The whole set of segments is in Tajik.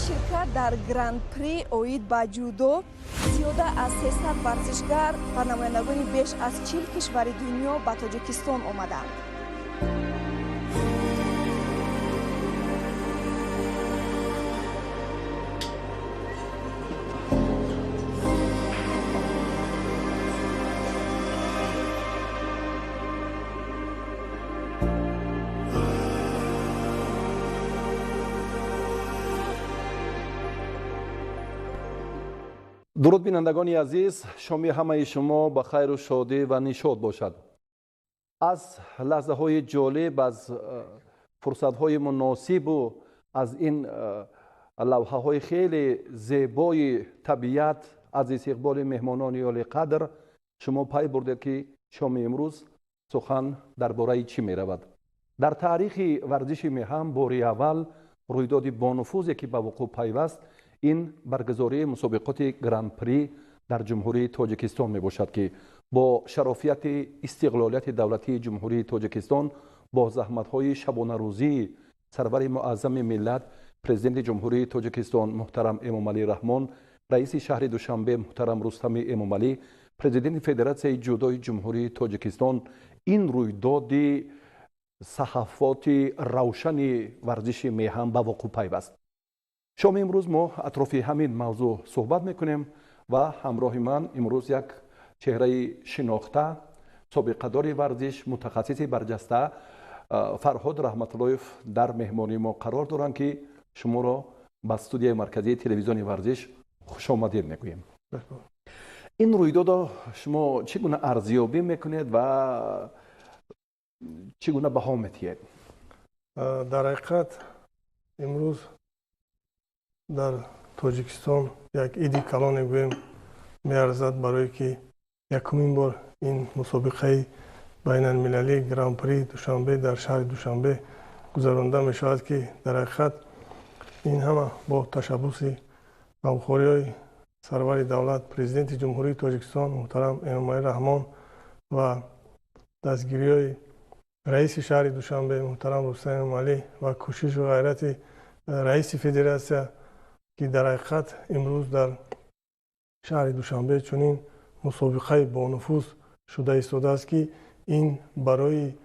Ширкат дар Гран-при оид ба ҷудо зиёда аз 300 варзишгар ва намояндагони беш аз 40 кишвари дунё ба Тоҷикистон омаданд. Дуруд, бинандагони азиз, шоми ҳамаи шумо ба хайру шодӣ ва нишод бошад. Аз лаҳзаҳои ҷолиб, аз фурсатҳои муносибу аз ин лавҳаҳои хеле зебои табиат, аз истиқболи меҳмонони олиқадр шумо пай бурдед, ки шоми имрӯз сухан дар бораи чӣ меравад. Дар таърихи варзиши меҳан бори аввал рӯйдоди бонуфузе, ки ба вуқӯъ пайваст, ин баргузории мусобиқоти Гран-при дар Ҷумҳурии Тоҷикистон мебошад, ки бо шарофияти истиқлолияти давлатии Ҷумҳурии Тоҷикистон, бо заҳматҳои шабонарӯзии сарвари муаззами миллат, Президенти Ҷумҳурии Тоҷикистон муҳтарам Эмомалӣ Раҳмон, раиси шаҳри Душанбе муҳтарам Рустами Эмомалӣ, Президенти Федератсияи ҷудои Ҷумҳурии Тоҷикистон, ин рӯйдоди саҳафоти равшани варзиши меҳан ба вуқӯъ пайваст. Шоми имрӯз мо атрофи ҳамин мавзӯъ суҳбат мекунем ва ҳамроҳи ман имрӯз як чеҳраи шинохта, собиқадори варзиш, мутахассиси барҷаста Фарҳод Раҳматуллоев дар меҳмонии мо қарор доранд, ки шуморо ба студияи марказии телевизиони Варзиш хушомадед мегӯем. Ин рӯйдодо шумо чӣ гуна арзёбӣ мекунед ва чӣ гуна баҳо медиҳед? Дар ҳақиқат, имрӯз дар Тоҷикистон як иди калоне гӯем меарзад, барое ки якумин бор ин мусобиқаи байналмилалии Гран-при Душанбе дар шаҳри Душанбе гузаронда мешавад, ки дар ҳақиқат ин ҳама бо ташаббуси ғамхориҳои сарвари давлат, Президенти Ҷумҳурии Тоҷикистон муҳтарам Эмомалӣ Раҳмон ва дастгириҳои раиси шаҳри Душанбе муҳтарам Рустам Эмомалӣ ва кӯшишу ғайрати раиси федератсия, ки дар ҳақиқат имрӯз дар шаҳри Душанбе чунин мусобиқаи бонуфуз шуда истодааст, ки ин барои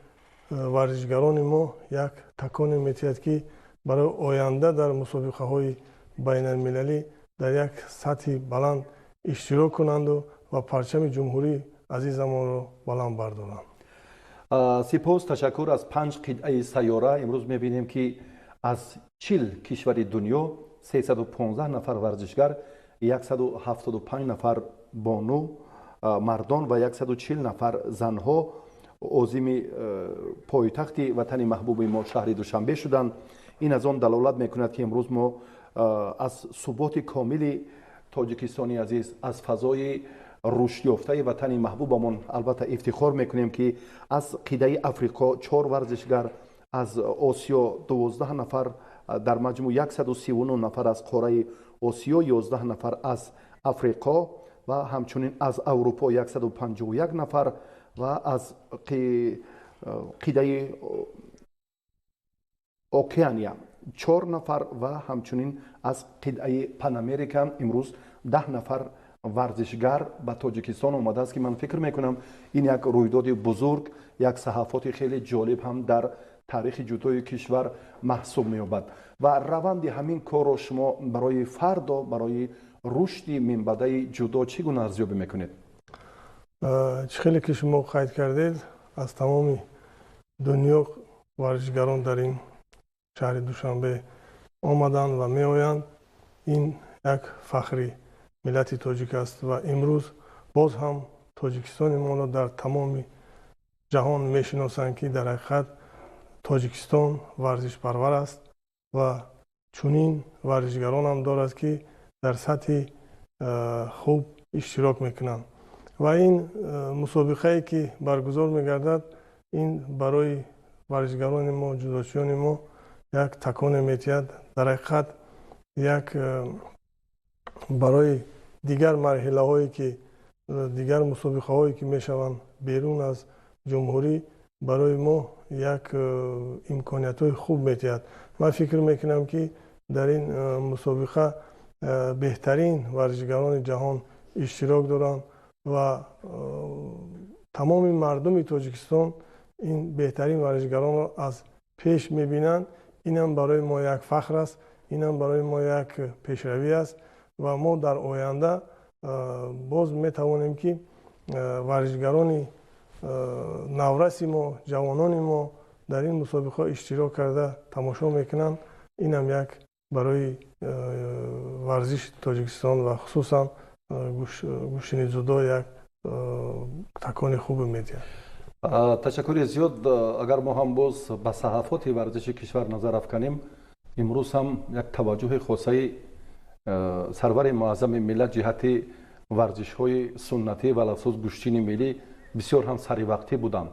варзишгарони мо як таконе метиҳад, ки барои оянда дар мусобиқаҳои байналмилалӣ дар як сатҳи баланд иштирок кунанду ва парчами ҷумҳурии азизамонро баланд бардоранд. Сипос, ташаккур. Аз панҷ қитъаи сайёра имрӯз мебинем, ки аз 40 кишвари дунё 315 нафар варзишгар, 175 нафар бону, мардон ва 140 нафар занҳо озими пойтахти ватани маҳбуби мо, шаҳри Душанбе шуданд. Ин аз он далолат мекунад, ки имрӯз мо аз суботи комили Тоҷикистони азиз, аз фазои рушдёфтаи ватани маҳбубамон албатта ифтихор мекунем, ки аз қитъаи Африқо чор варзишгар, аз Осиё 12 нафар, дар маҷмӯъ 139 нафар аз қораи Осиё, 11 нафар аз Африқо ва ҳамчунин аз Аврупо 151 нафар ва аз қитъаи Океания чор нафар ва ҳамчунин аз қитъаи Панамерика имрӯз 10 нафар варзишгар ба Тоҷикистон омадааст, ки ман фикр мекунам, ин як рӯйдоди бузург, як саҳафоти хеле ҷолиб ҳам дар таърихи ҷудои кишвар маҳсуб меёбад. Ва раванди ҳамин корро шумо барои фардо, барои рушди минбаъдаи ҷудо чӣ гуна арзёбӣ мекунед? Чӣ хеле ки шумо қайд кардед, аз тамоми дунё варзишгарон дар ин шаҳри Душанбе омаданд ва меоянд. Ин як фахри миллати тоҷик аст ва имрӯз боз ҳам Тоҷикистони моро дар тамоми ҷаҳон мешиносанд, ки дар ҳақиқат Тоҷикистон варзишпарвар аст ва чунин варзишгаронам дорад, ки дар сатҳи хуб иштирок мекунанд. Ва ин мусобиқае, ки баргузор мегардад, ин барои варзишгарони мо, ҷудочиёни мо як таконе метиҳад. Дар ҳақиқат як барои дигар марҳилаҳое, ки дигар мусобиқаҳое, ки мешаванд берун аз ҷумҳурӣ, барои мо як имкониятҳои хуб метиҳад. Ман фикр мекунам, ки дар ин мусобиқа беҳтарин варзишгарони ҷаҳон иштирок доранд ва тамоми мардуми Тоҷикистон ин беҳтарин варзишгаронро аз пеш мебинанд. Инам барои мо як фахр аст, инам барои мо як пешравӣ аст ва мо дар оянда боз метавонем, ки варзишгарони навраси мо, ҷавонони мо дар ин мусобиқаҳо иштирок карда тамошо мекунанд. Инам як барои варзиши Тоҷикистон ва хусусан гӯштини ҷудо як такони хубе медиҳад. Ташаккури зиёд. Агар мо ҳам боз ба саҳафоти варзиши кишвар назар афканем, имрӯз ҳам як таваҷҷӯҳи хосаи сарвари муаззами миллат ҷиҳати варзишҳои суннатӣ ва алахусус гӯштини миллӣ бисёр ҳам саривақтӣ буданд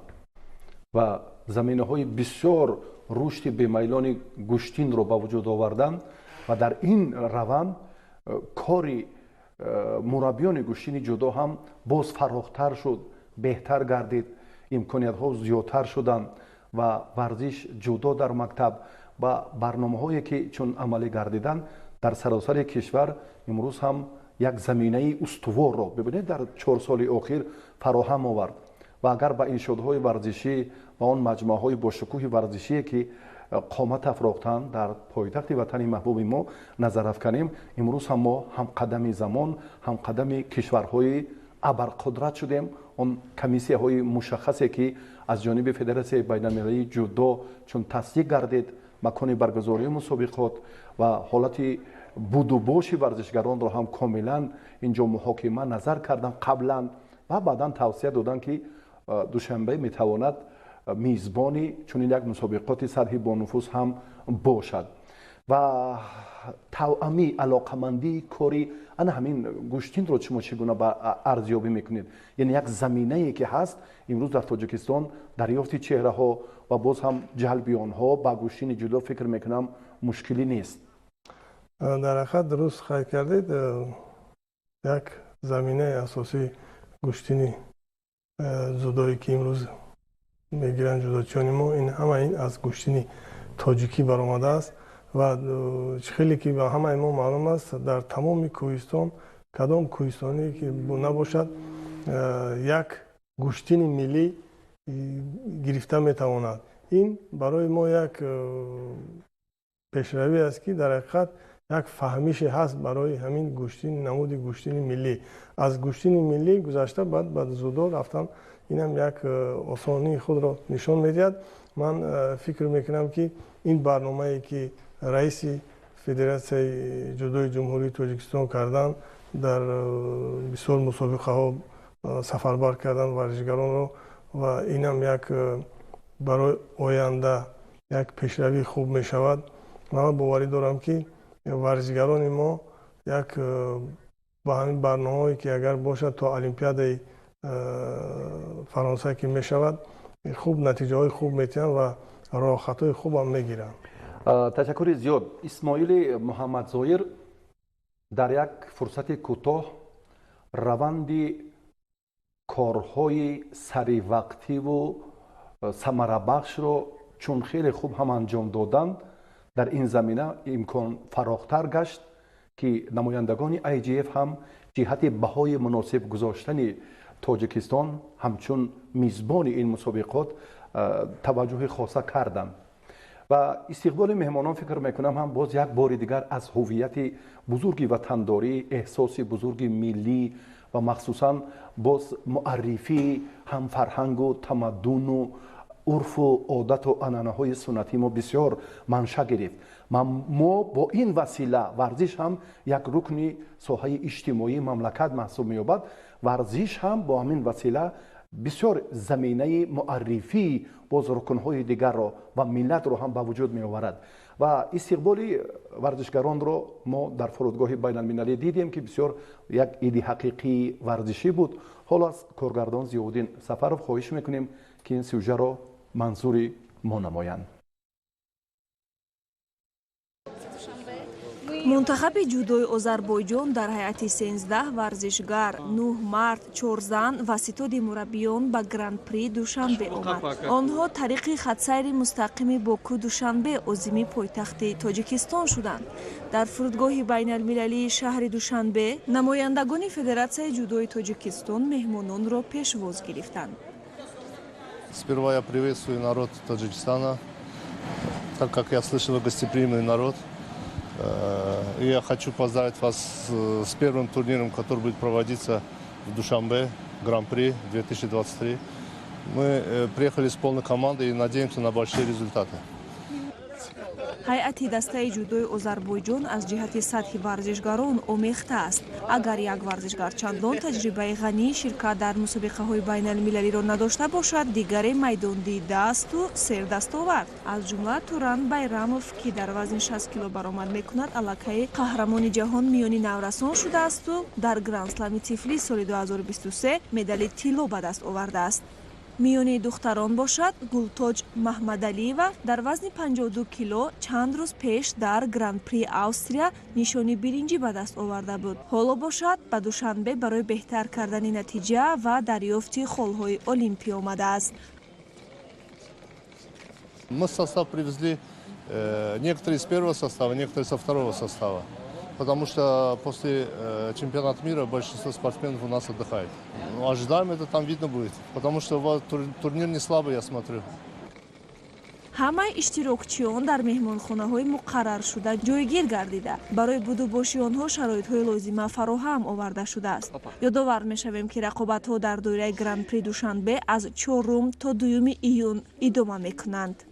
ва заминаҳои бисёр рушди бемайлони гӯштинро ба вуҷуд оварданд ва дар ин раванд кори мураббиёни гӯштини ҷудо ҳам боз фарохтар шуд, беҳтар гардид, имкониятҳо зиёдтар шуданд ва варзиш ҷудо дар мактаб ва барномаҳое, ки чун амалӣ гардиданд дар саросари кишвар, имрӯз ҳам як заминаи устуворро, бибинед, дар 4 соли охир фароҳам овард. Ва агар ба иншоотҳои варзишӣ ва он маҷмӯаҳои бошукӯҳи варзишие, ки қомат афрохтанд дар пойтахти ватани маҳбуби мо, назар афканем, имрӯз ҳам мо ҳамқадами замон, ҳамқадами кишварҳои абарқудрат шудем. Он комиссияҳои мушаххасе, ки аз ҷониби Федератсияи байналмилалии ҷудо чун тасдиқ гардид, макони баргузории мусобиқот ва ҳолати будубоши варзишгаронро ҳам комилан инҷо муҳокима назар карданд қаблан ва баъдан тавсия доданд, ки Душанбе метавонад мизбони чунин як мусобиқоти сатҳи бонуфуз ҳам бошад. Ва тавъамӣ алоқамандии кори ана ҳамин гӯштинро шумо чӣ гуна ба арзёбӣ мекунед? Яъне як заминае, ки ҳаст имрӯз дар Тоҷикистон, дарёфти чеҳраҳо ва боз ҳам ҷалби онҳо ба гӯштини ҷудо, фикр мекунам, мушкилӣ нест. Дар ҳақиқат дуруст қайд кардед. Як заминаи асосии гӯштини ҷудое, ки имрӯз мегиранд ҷудочиёни мо, ин ҳама ин аз гӯштини тоҷикӣ баромадааст. Ва чӣ хеле ки ба ҳамаи мо маълум аст, дар тамоми кӯҳистон, кадом кӯҳистоние ки набошад, як гӯштини миллӣ гирифта метавонад. Ин барои мо як пешравӣ аст, ки дар ҳақиқат як фаҳмише ҳаст барои ҳамин гӯштин, намуди гӯштини миллӣ. Аз гӯштини миллӣ гузашта, баъд ба ҷудо рафтан, инам як осонии худро нишон медиҳад. Ман фикр мекунам, ки ин барномае, ки раиси Федератсияи ҷудои Ҷумҳурии Тоҷикистон карданд, дар бисёр мусобиқаҳо сафарбар кардан варзишгаронро ва инам як барои оянда як пешравии хуб мешавад. Ман боварӣ дорам, ки варзишгарони мо як ба ҳамин барномаҳое, ки агар бошад, то Олимпиадаи Фаронса, ки мешавад, хуб натиҷаҳои хуб метиҳанд ва роҳхатҳои хубам мегиранд. Ташаккури зиёд. Исмоили Муҳаммадзоир дар як фурсати кӯтоҳ раванди корҳои саривақтиву самарабахшро чун хеле хуб ҳам анҷом доданд, дар ин замина имкон фарохтар гашт, ки намояндагони IJF ҳам ҷиҳати баҳои муносиб гузоштани Тоҷикистон ҳамчун мизбони ин мусобиқот таваҷҷӯҳи хоса карданд. Ва истиқболи меҳмонон, фикр мекунам, ҳам боз як бори дигар аз ҳуввияти бузурги ватандорӣ, эҳсоси бузурги миллӣ ва махсусан боз муаррифии ҳам фарҳангу тамаддуну урфу одату анъанаҳои суннатии мо бисёр манша гирифт. Мо бо ин васила, варзиш ҳам як рукни соҳаи иҷтимоии мамлакат маҳсуб меёбад, варзиш ҳам бо ҳамин васила Бисёр заминаи муаррифии боз рукнҳои дигарро ва миллатро ҳам ба вуҷуд меоварад. Ва истиқболи варзишгаронро мо дар фурудгоҳи байналмилалӣ дидем, ки бисёр як иди ҳақиқии варзишӣ буд. Ҳоло аз коргардон Зиёвуддин Сафаров хоҳиш мекунем, ки ин сюжаро манзури мо намоянд. Мунтахаби ҷудои Озарбойҷон дар ҳайати 13 варзишгар, 9 мард, 4 зан ва ситоди мураббиён ба Гран-при Душанбе омад. Онҳо тариқи хатсайри мустақими Боку Душанбе озими пойтахти Тоҷикистон шуданд. Дар фурудгоҳи байналмилалии шаҳри Душанбе намояндагони Федератсияи ҷудои Тоҷикистон меҳмононро пешвоз гирифтанд. Сперва я приветствую народ Таджикистана, так как я слышал, гостеприимный народ. И я хочу поздравить вас с первым турниром, который будет проводиться в Душанбе, Гран-при 2023. Мы приехали с полной командой и надеемся на большие результаты. Ҳайати дастаи ҷудои Озарбойҷон аз ҷиҳати сатҳи варзишгарон омехта аст. Агар як варзишгар чандон таҷрибаи ғании ширкат дар мусобиқаҳои байналмилалиро надошта бошад, дигаре майдондидаасту сердастовард. Аз ҷумла Туран Байрамов, ки дар вазни 60 кило баромад мекунад, аллакай қаҳрамони ҷаҳон миёни наврасон шудаасту дар Грандслами Тифлис соли 2023 медали тилло ба даст овардааст. Миёни духтарон бошад, Гултоҷ Маҳмадалиева дар вазни 52 кило чанд рӯз пеш дар Гран-при Австрия нишони биринҷӣ ба даст оварда буд. Ҳоло бошад, ба Душанбе барои беҳтар кардани натиҷа ва дарёфти холҳои олимпӣ омадааст. Мы состав привезли некоторые из первого состава, некоторые со второго состава, потому что после чемпионата мира большинство спортсменов у нас отдыхает. Ну, ожидаем, это там видно будет, потому что турнир не слабый, я смотрю. Ҳамаи иштирокчиён дар меҳмонхонаҳои муқарраршуда ҷойгир гардида, барои будубоши онҳо шароитҳои лозима фароҳам оварда шудааст. Ёдовар мешавем, ки рақобатҳо дар доираи Гран-при Душанбе аз 4 то 2 июн идома мекунанд.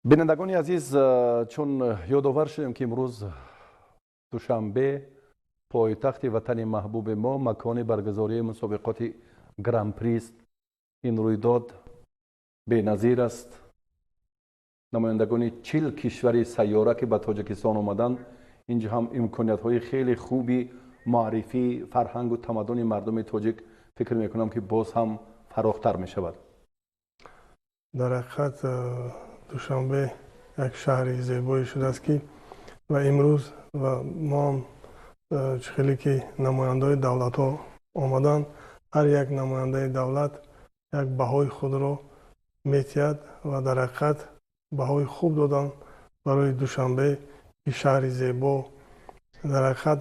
Бинандагони азиз, чун ёдовар шудем, ки имрӯз Душанбе, пойтахти ватани маҳбуби мо, макони баргузории мусобиқоти Гран-прист. Ин рӯйдод беназир аст. Намояндагони 40 кишвари сайёра, ки ба Тоҷикистон омаданд, инҷо ҳам имкониятҳои хеле хуби муаррифии фарҳангу тамаддуни мардуми тоҷик, фикр мекунам, ки боз ҳам фарохтар мешавад. Дар ҳақиқат, Душанбе як шаҳри зебое шудааст, ки ва имрӯз ва мо ҳам чӣ хеле ки намояндаҳои давлатҳо омаданд, ҳар як намояндаи давлат як баҳои худро метиҳад ва дар ҳақиқат баҳои хуб доданд барои Душанбе, ки шаҳри зебо. Дар ҳақиқат,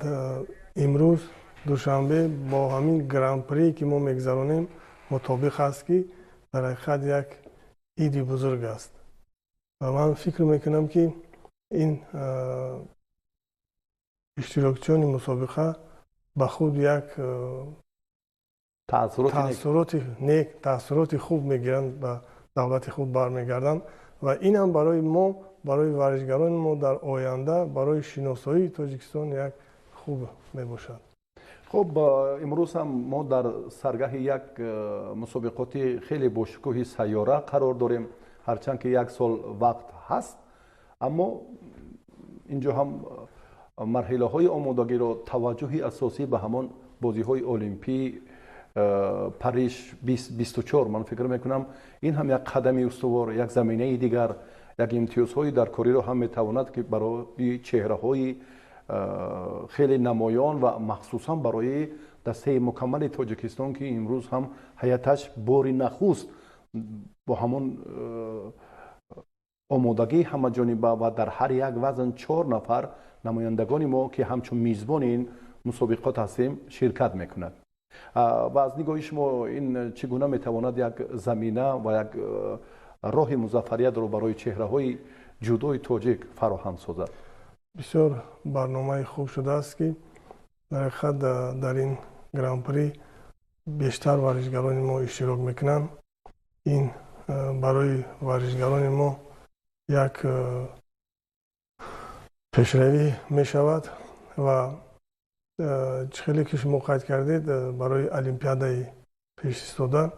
имрӯз Душанбе бо ҳамин Гран-прие, ки мо мегузаронем, мутобиқ аст, ки дар ҳақиқат як иди бузург аст. Ва ман фикр мекунам, ки ин иштирокчиёни мусобиқа ба худ як таассуроти нек, таассуроти хуб мегиранд, ба давлати худ бармегарданд ва ин ҳам барои мо, барои варзишгарони мо дар оянда, барои шиносоии Тоҷикистон як хуб мебошад. Хуб, имрӯз ҳам мо дар саргаҳи як мусобиқоти хеле бошукӯҳи сайёра қарор дорем. Ҳарчанд ки як сол вақт ҳаст, аммо инҷо ҳам марҳилаҳои омодагиро таваҷҷӯҳи асосӣ ба ҳамон бозиҳои олимпӣ Париж 24, ман фикр мекунам, ин ҳам як қадами устувор, як заминаи дигар, як имтиёзҳои даркориро ҳам метавонад, ки барои чеҳраҳои хеле намоён ва махсусан барои дастаи мукаммали Тоҷикистон, ки имрӯз ҳам ҳайаташ бори нахуст бо ҳамон омодагии ҳамаҷониба ва дар ҳар як вазн чор нафар намояндагони мо, ки ҳамчун мизбони ин мусобиқот ҳастем, ширкат мекунад. Ва аз нигоҳи шумо ин чӣ гуна метавонад як замина ва як роҳи музаффариятро барои чеҳраҳои ҷудои тоҷик фароҳам созад? Бисёр барномаи хуб шудааст, ки дар ҳақиқат дар ин Гран-при бештар варзишгарони мо иштирок мекунанд. Ин барои варзишгарони мо як Пешравӣ мешавад ва чӣ хеле ки шумо қайд кардед, барои олимпиадаи пешистода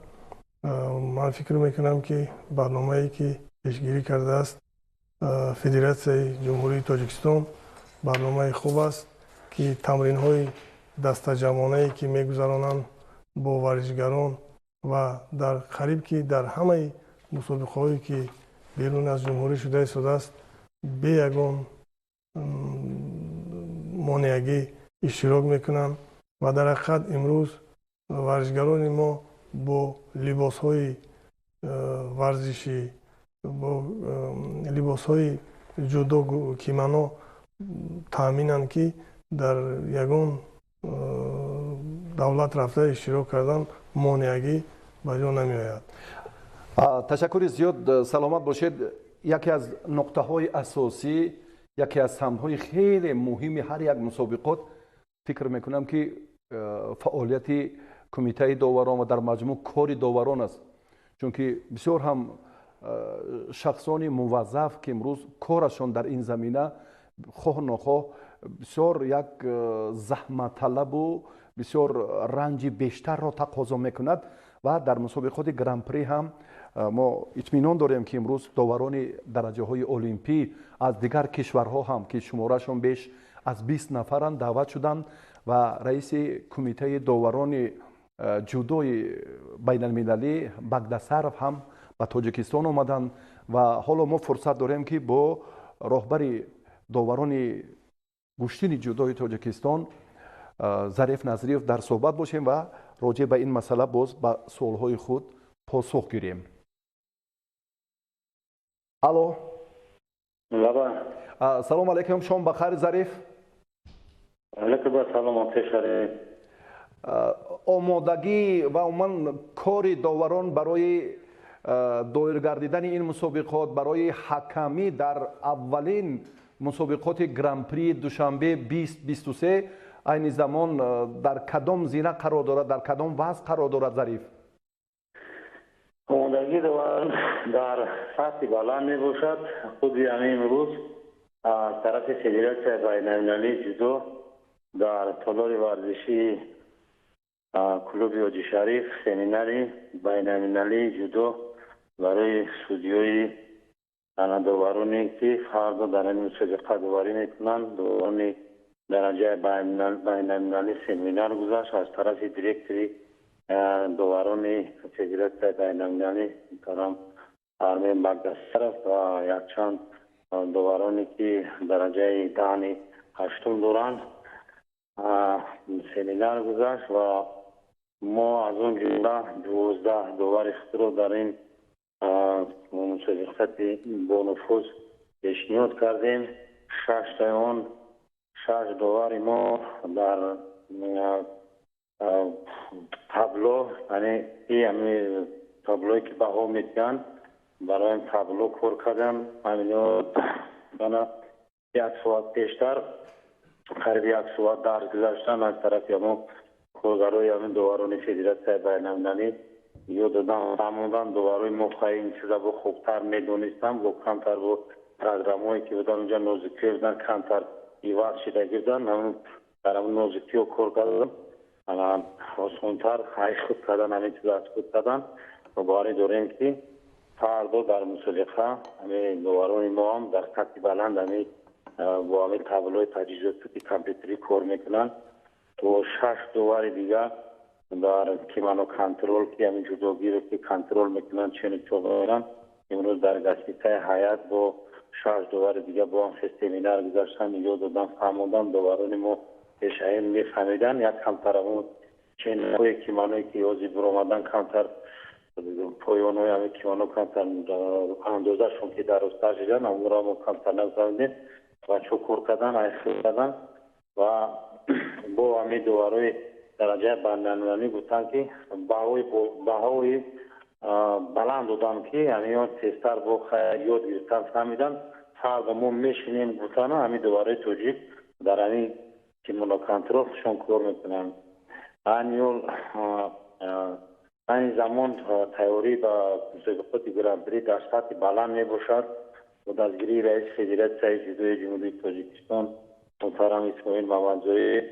ман фикр мекунам, ки барномае, ки пешгирӣ кардааст Федератсияи Ҷумҳурии Тоҷикистон, барномаи хуб аст, ки тамринҳои дастаҷамъонае, ки мегузаронанд бо варзишгарон ва дар қариб ки дар ҳамаи мусобиқаҳое, ки берун аз ҷумҳурӣ шуда истодааст, бе ягон монеагӣ иштирок мекунанд. Ва дар ҳақиқат имрӯз варзишгарони мо бо либосҳои варзишӣ, бо либосҳои ҷудо, кимоно таъминанд, ки дар ягон давлат рафта иштирок кардан монеагӣ ба ҷо намеояд. Ташаккури зиёд, саломат бошед. Яке аз нуқтаҳои асосӣ, яке аз самтҳои хеле муҳими ҳар як мусобиқот, фикр мекунам, ки фаъолияти кумитаи доварон ва дар маҷмӯъ кори доварон аст, чунки бисёр ҳам шахсони муваззаф, ки имрӯз корашон дар ин замина, хоҳ нохоҳ, бисёр як заҳматталабу бисёр ранҷи бештарро тақозо мекунад. Ва дар мусобиқоти Гран-при ҳам мо итминон дорем, ки имрӯз доварони дараҷаҳои олимпӣ аз дигар кишварҳо ҳам, ки шуморашон беш аз 20 нафаранд, даъват шуданд ва раиси кумитаи доварони ҷудои байналмилалӣ Багдасаров ҳам ба Тоҷикистон омаданд. Ва ҳоло мо фурсат дорем, ки бо роҳбари доварони гӯштини ҷудои Тоҷикистон Зариф Назриев дар суҳбат бошем ва роҷеъ ба ин масъала боз ба суолҳои худ посух гирем. Алло. Салому алайкум, шом ба хайр, Зариф. Алайкум ассалом, пешари. Омодагӣ ва умуман кори доварон барои доир гардидани ин мусобиқот, барои ҳакамӣ дар аввалин мусобиқоти Гран-при Душанбе 2023 айни замон дар кадом зина қарор дорад, дар кадом вазъ қарор дорад, Зариф? Омодагӣ доварон дар сатҳи баланд мебошад. Худи ҳамин имрӯз аз тарафи Федератсияи байналмилалии ҷудо дар толори варзишии клуби Ҳоҷи Шариф семинари байналмилалии ҷудо барои судиёи довароне, ки фардо дар ин мусобиқа доварӣ мекунанд, доварони дараҷаи байналмилалӣ, семинар гузашт аз тарафи директори доварони Федератсияи байналмилалӣ муҳтарам Армен Багдасаров ва якчанд довароне, ки дараҷаи дани ҳаштум доранд, семинар гузашт. Ва мо аз он ҷумла 12 довари худро дар ин мусобиқати бонуфуз пешниҳод кардем. Шаштаи он шаш довари мо дар табло, яъне ҳами таблое, ки баҳо медиҳанд, барои табло кор кардам. Ҳамино як соат пештар, қариби як соат дарс гузаштан аз тарафи ҳамон коргарои ҳамин доварони Федератсияи байналмилалӣ ёд додан, фаҳмондан. Доварои мо хай ин чиза бо хубтар медонистам, бо камтар бо программое, ки будан, унҷа нозукиҳо будан, камтар иваз шидагӣ будан, дар ҳамон нозукиҳо кор кардам, осонтар ҳай худ кардан, ҳамин чиза аз худ кардан. Ва боварӣ дорем, ки фардо дар мусобиқа ҳамин доварони мо ҳам дар сатҳи баланд ҳамин бо ҳамин таблои таҷҳизоти компютерӣ кор мекунанд. Бо шаш довари дигар дар кимоно контроль, ки ҳамин ҷудогиро ки контроль мекунанд, чену чоқ мекунанд, имрӯз дар гостиницаи Ҳаят бо шаш довари дигар бо ҳам семинар гузаштан, ёд додан, фаҳмондан. Доварони мо пешаин мефаҳмиданд, як камтар ҳамон ченҳои кимоное, ки ҳозир биромадан, камтар поёнҳои ҳамин кимоно камтар андозашон ки дарозтар шидан, ҳамонро мо камтар нафаҳмидем. Бачаҳо кор кардан, айхел кардан ва бо ҳамин доварои дараҷаи байналмилалӣ гуфтанд, ки баҳои баланд додам, ки ҳамин тезтар бо ёд гирифтан, фаҳмидан. Фардо мо мешинем гуфтану ҳамин доварои тоҷик дар ҳамин кимоно контроль худшон кор мекунанд. Айни айни замон тайёрӣ ба мусобиқоти Гран-при дар сатҳи баланд мебошад. Бо дастгирии раиси Федератсияи ҷудои Ҷумҳурии Тоҷикистон муҳтарам Исмоил Мамадзоев,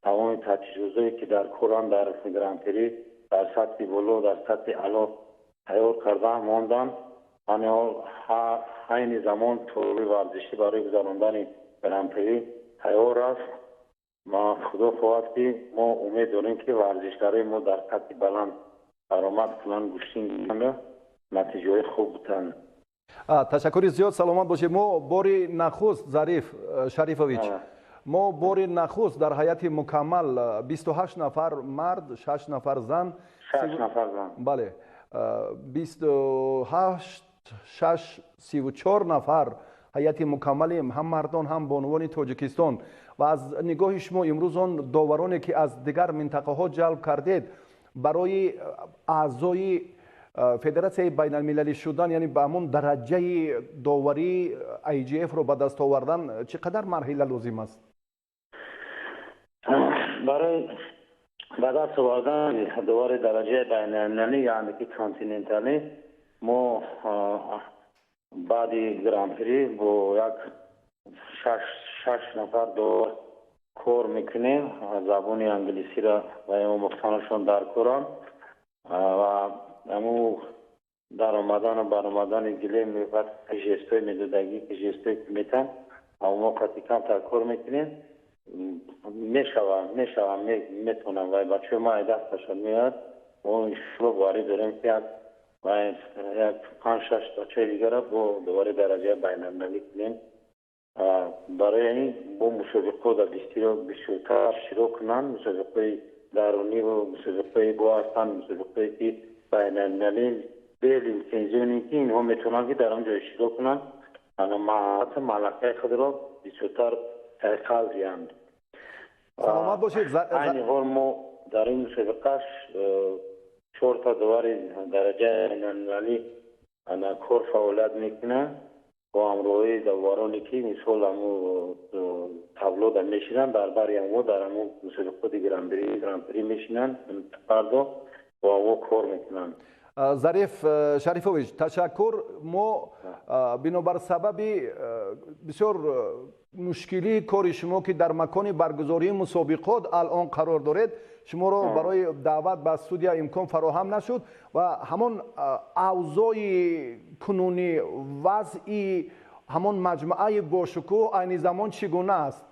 тамоми таҷҳизотое, ки дар коранд, дар Гран-при дар сатҳи боло, дар сатҳи аъло тайёр карда монданд. Айни замон толори варзишӣ барои гузарондани Гран-при тайёр аст. Ма худо хоҳад, ки мо умед дорем, ки варзишгарои мо дар сатҳи баланд баромад кунанд, гӯштин гиранд, натиҷаҳои хуб бутанд. Ташаккури зиёд, саломат бошед. Мо бори нахуст, Зариф Шарифович, мо бори нахуст дар ҳайати мукаммал, 28 нафар мард, 6 нафар зан. Бале, 28, 6, 34 нафар ҳайати мукаммали ҳам мардон, ҳам бонувони Тоҷикистон. Ва аз нигоҳи шумо, имрӯз он довароне, ки аз дигар минтақаҳо ҷалб кардед, барои аъзои федератсияи байналмилалӣ шудан, яъне ба ҳамон дараҷаи доварии IJF-ро ба даст овардан, чӣ қадар марҳила лозим аст? Барои ба даст овардани довари дараҷаи байналмилалӣ, яъне ки континенталӣ, мо баъди Гран-при бо як шаш нафар довар кор мекунем. Забони англисиро ва омӯхтанашон дар коранд ва аму даромадану баромадани гилем, жестҳои медодагӣ, жестҳое ки метан, мо қати камтар кор мекунем. Мешава, мешава, метавонам ва бачаҳои мо дасташон меояд. Мо иншоалло боварӣ дорем, ки як панҷ, шаш бачаи дигара бо довари дараҷаи байналмилалӣ кунем. Барои ин бо мусобиқаҳо дар бисёртар иштирок кунанд, мусобиқаҳои даруниву мусобиқаҳои бо ҳастанд, мусобиқаҳое ки байналмилалӣ бе лицензионе, ки инҳо метавонанд, ки дар он ҷо иштирок кунанд, маҳорати малакаи худро бисёртар сайқал диҳанд. Саломат бошед. Айни ҳол мо дар ин мусобиқа чорта довари дараҷаи байналмилалӣ кор фаъолият мекунанд бо ҳамроҳии довароне, ки мисол ҳаму таблода мешинанд, дар бари ҳамо дар ҳаму мусобиқоти Гран-при мешинанд, фардо бо ҳамо кор мекунанд. Зариф Шарифович, ташаккур. Мо бинобар сабаби бисёр мушкилии кори шумо, ки дар макони баргузории мусобиқот алон қарор доред, шуморо барои даъват ба студия имкон фароҳам нашуд. Ва ҳамон авзои кунунӣ, вазъи ҳамон маҷмӯаи бошукӯҳ айни замон чӣ гуна аст?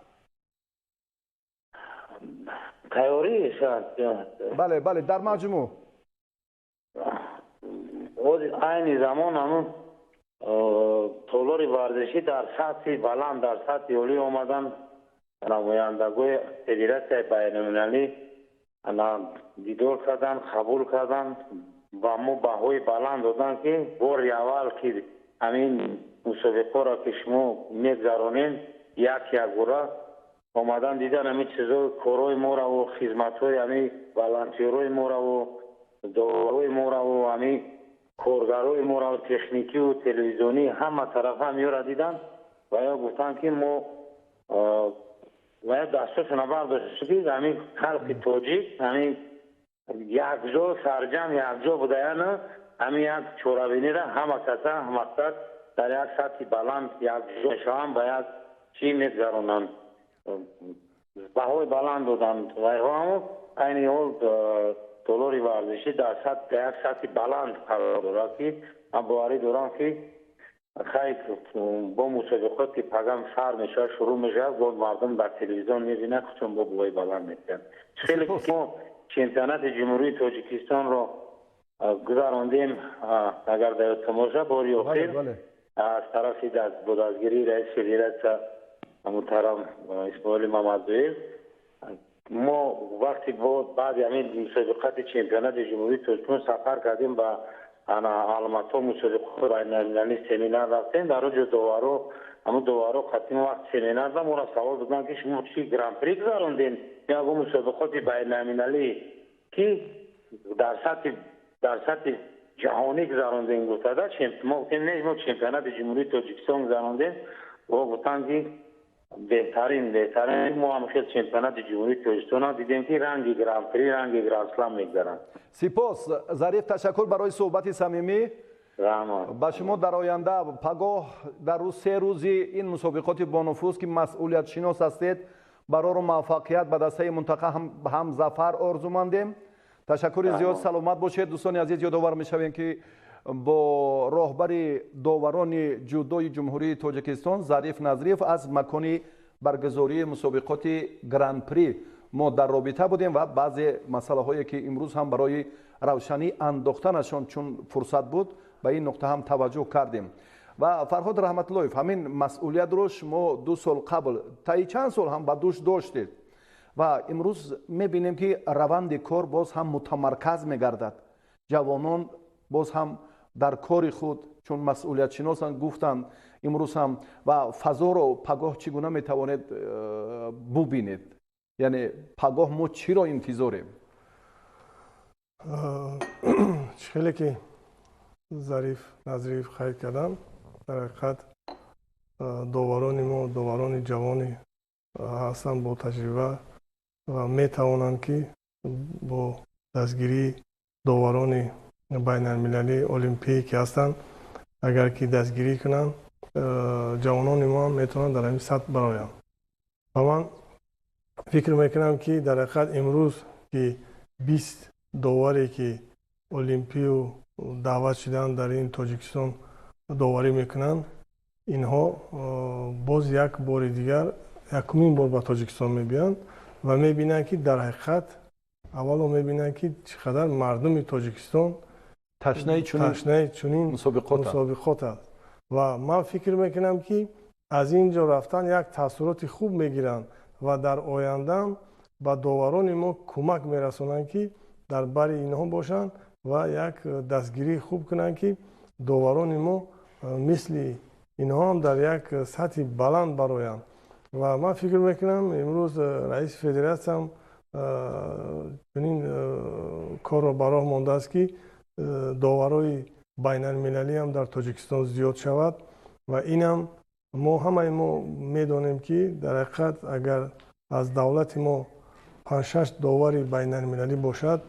Тайёрӣ? Бале, дар маҷмӯъ. Айни замон ҳамун толори варзишӣ дар сатҳи баланд, дар сатҳи олӣ омадан. Намояндагои федератсияи байналмилалӣ дидор карданд, қабул карданд ва мо баҳои баланд доданд, ки бори аввал ки ҳамин мусобиқаро ки шумо мегузаронед, як якбора омадан, дидан ҳамин чизо, корҳои мораву хизматҳои ҳамин волонтёрҳои мораву доварҳои мораву ҳамин коргарои мораву техникиву телевизионӣ, ҳама тарафа ҳамёра дидан ва ё гуфтанд, ки мо ва ё дастошона бардошт, ки ҳамин халқи тоҷик ҳамин якҷо, сарҷам якҷо будаяну ҳамин як чорабиниро ҳама каса мақсад дар як сатҳи баланд якҷо мешаванд, ба як чӣ мегузаронанд. Баҳои баланд доданд ва ҳамо айни ҳол толори варзишӣ дар як сатҳи баланд қарор дорад, ки ман боварӣ дорам, ки хай бо мусобиқот ки пагам сар мешавад, шурӯъ мешавад, бо мардум дар телевизион мебинад, худшон бо баҳои баланд медиҳанд. Хеле мо чемпионати Ҷумҳурии Тоҷикистонро гузарондем, агар дар ёдтон бошад, бори охир аз тарафи бо дастгирии раиси федератсия муҳтарам Исмоили Мамадзоев. Мо вақте баъди ҳамин мусобиқати чемпионати Ҷумҳурии Тоҷикистон сафар кардем ба Алмато, мусобиқаи байналмилалӣ, семинар рафтем. Дар он ҷо доваро, ҳамун доваро қатъи вақт семинар да моро савол доданд, ки шумо чӣ Гран-при гузарондем, ягон мусобиқоти байналмилалӣ, ки дар сатҳи ҷаҳонӣ гузарондем гуфтада. Мо гуфтем: не, мо чемпионати Ҷумҳурии Тоҷикистон гузарондем. Во гуфтанд, ки беҳтарин, беҳтарин, мо ҳам хел чемпионати Ҷумҳурии Тоҷикистон дидем, ки ранги Гран-при, ранги Гранд-слам мегузаранд. Сипос, Зариф, ташаккур барои суҳбати самимӣ. Раҳмат. Ба шумо дар оянда пагоҳ дар рӯз се рӯзи ин мусобиқоти бонуфуз, ки масъулиятшинос ҳастед, барору муваффақият, ба дастаи мунтахаб ҳам зафар орзумандем. Ташаккури зиёд, саломат бошед. Дӯстони азиз, ёдовар мешавем, ки бо роҳбари доварони ҷудои Ҷумҳурии Тоҷикистон Зариф Назриев аз макони баргузории мусобиқоти Гран-при мо дар робита будем ва баъзе масъалаҳое, ки имрӯз ҳам барои равшанӣ андохтанашон чун фурсат буд, ба ин нуқта ҳам таваҷҷӯҳ кардем. Ва Фарҳод Раҳматуллоев, ҳамин масъулиятро шумо 2 сол қабл, таи чанд сол ҳам ба дӯш доштед ва имрӯз мебинем, ки раванди кор боз ҳам мутамарказ мегардад. Ҷавонон боз ҳам дар кори худ чун масъулиятшиносанд, гуфтанд имрӯз ҳам, ва фазоро пагоҳ чӣ гуна метавонед бубинед? Яъне пагоҳ мо чиро интизорем? Чӣ хеле ки Зариф Назриев қайд кардам, дар ҳақиқат доварони мо доварони ҷавони ҳастанд бо таҷриба ва метавонанд, ки бо дастгирии доварони байналмилалӣ, олимпие ки ҳастанд, агар ки дастгирӣ кунанд, ҷавонони мо ҳам метавонанд дар ҳамин сатҳ бароянд. Ва ман фикр мекунам, ки дар ҳақиқат имрӯз ки 20 доваре ки олимпию даъват шуданд, дар ин Тоҷикистон доварӣ мекунанд, инҳо боз як бори дигар якумин бор ба Тоҷикистон мебиёянд ва мебинанд, ки дар ҳақиқат аввало мебинанд, ки чӣ қадар мардуми Тоҷикистон ташнаи чунин мусобиқот аст. Ва ман фикр мекунам, ки аз ин ҷо рафтан як таассуроти хуб мегиранд ва дар ояндаам ба доварони мо кӯмак мерасонанд, ки дар бари инҳо бошанд ва як дастгирии хуб кунанд, ки доварони мо мисли инҳо ҳам дар як сатҳи баланд бароянд. Ва ман фикр мекунам, имрӯз раиси федератсиям чунин корро ба роҳ мондааст, ки доварои байналмилалӣ ҳам дар Тоҷикистон зиёд шавад. Ва инам мо ҳамаи мо медонем, ки дар ҳақиқат агар аз давлати мо панҷ-шаш довари байналмилалӣ бошад,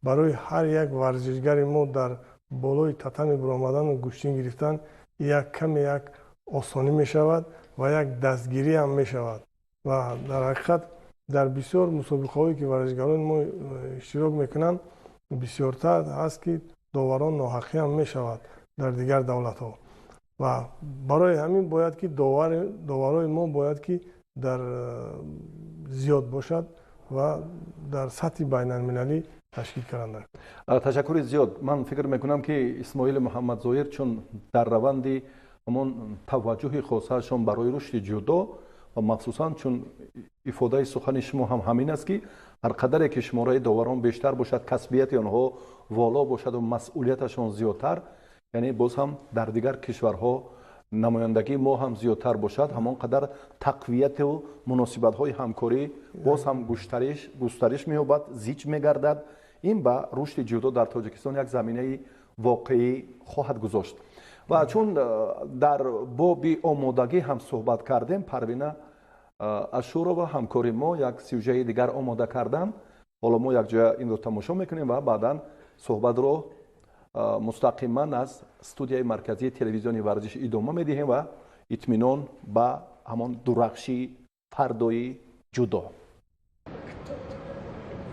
барои ҳар як варзишгари мо дар болои татами баромадану гӯштин гирифтан як каме як осонӣ мешавад ва як дастгирӣ ҳам мешавад. Ва дар ҳақиқат дар бисёр мусобиқаҳое ки варзишгарони мо иштирок мекунанд, бисёртар ҳаст, ки доварон ноҳақӣ ҳам мешавад дар дигар давлатҳо. Ва барои ҳамин бояд ки доварои мо бояд ки дар зиёд бошад ва дар сатҳи байналмилалӣ ташкил карданд. Ташаккури зиёд. Ман фикр мекунам, ки Исмоили Муҳаммадзоир, чун дар раванди ҳамон таваҷҷӯҳи хосаашон барои рушди ҷудо ва махсусан чун ифодаи сухани шумо ҳам ҳамин аст, ки ҳар қадаре ки шумораи доварон бештар бошад, касбияти онҳо воло бошаду масъулияташон зиёдтар, яъне боз ҳам дар дигар кишварҳо намояндагии мо ҳам зиёдтар бошад, ҳамон қадар тақвияту муносибатҳои ҳамкорӣ боз ҳам густариш меёбад, зич мегардад. Ин ба рушди ҷудо дар Тоҷикистон як заминаи воқеӣ хоҳад гузошт. Ва чун дар боби омодагӣ ҳам суҳбат кардем, Парвина Ашурова, ҳамкори мо, як сюжаи дигар омода карданд. Ҳоло мо якҷоя инро тамошо мекунем ва баъдан суҳбатро мустақиман аз студияи марказии телевизиони варзиш идома медиҳем ва итминон ба ҳамон дурахши фардои ҷудо.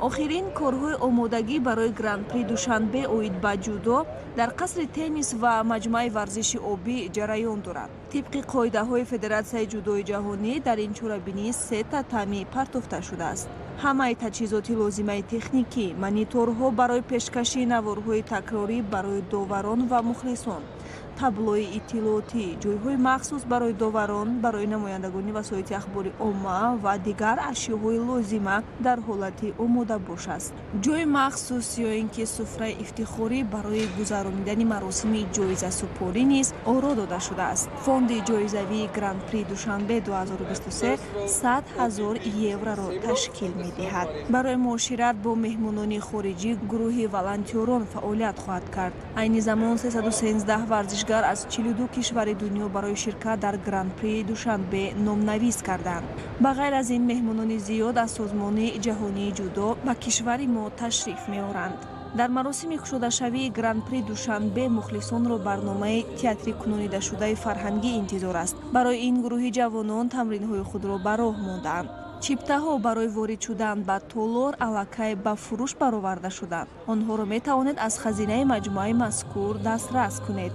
Охирин корҳои омодагӣ барои Гран-при Душанбе оид ба ҷудо дар қасри теннис ва маҷмӯаи варзиши обӣ ҷараён дорад. Тибқи қоидаҳои Федератсияи ҷудои ҷаҳонӣ, дар ин чорабинӣ се татами партофта шудааст. Ҳамаи таҷҳизоти лозимаи техникӣ, мониторҳо барои пешкаши наворҳои такрорӣ барои доварон ва мухлисон, таблои иттилоотӣ, ҷойҳои махсус барои доварон, барои намояндагони васоити ахбори омма ва дигар ашёҳои лозима дар ҳолати омодабош аст. Ҷои махсус ё ин ки суфраи ифтихорӣ барои гузаронидани маросими ҷоизасупорӣ низ оро дода шудааст. Фонди ҷоизавии Гран-при Душанбе 2023 100 000 евроро ташкил медиҳад. Барои муошират бо меҳмонони хориҷӣ гурӯҳи волонтёрон фаъолият хоҳад кард. Айни замон 313 варзишгар аз 42 кишвари дунё барои ширкат дар Гран-при Душанбе номнавис карданд. Ба ғайр аз ин, меҳмонони зиёд аз Созмони ҷаҳонии ҷудо ба кишвари мо ташриф меоранд. Дар маросими кушодашавии Гран-при Душанбе мухлисонро барномаи театри кунонидашудаи фарҳангӣ интизор аст. Барои ин гурӯҳи ҷавонон тамринҳои худро ба роҳ мондаанд. Чиптаҳо барои ворид шудан ба толор аллакай ба фурӯш бароварда шуданд. Онҳоро метавонед аз хазинаи маҷмӯаи мазкур дастрас кунед.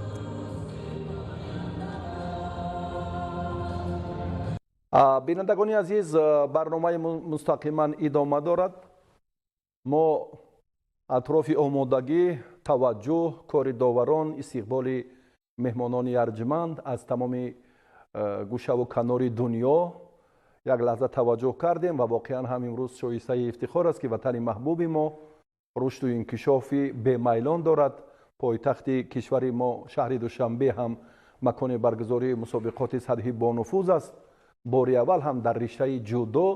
Бинандагони азиз, барномаи мустақиман идома дорад. Мо атрофи омодагӣ, таваҷҷӯҳ, кори доварон, истиқболи меҳмонони арҷманд аз тамоми гӯшаву канори дунё як лаҳза таваҷҷӯҳ кардем ва воқеан ҳам имрӯз шоистаи ифтихор аст, ки ватани маҳбуби мо рушду инкишофи бемайлон дорад. Пойтахти кишвари мо шаҳри Душанбе ҳам макони баргузории мусобиқоти сатҳи бонуфуз аст. Бори аввал ҳам дар риштаи ҷудо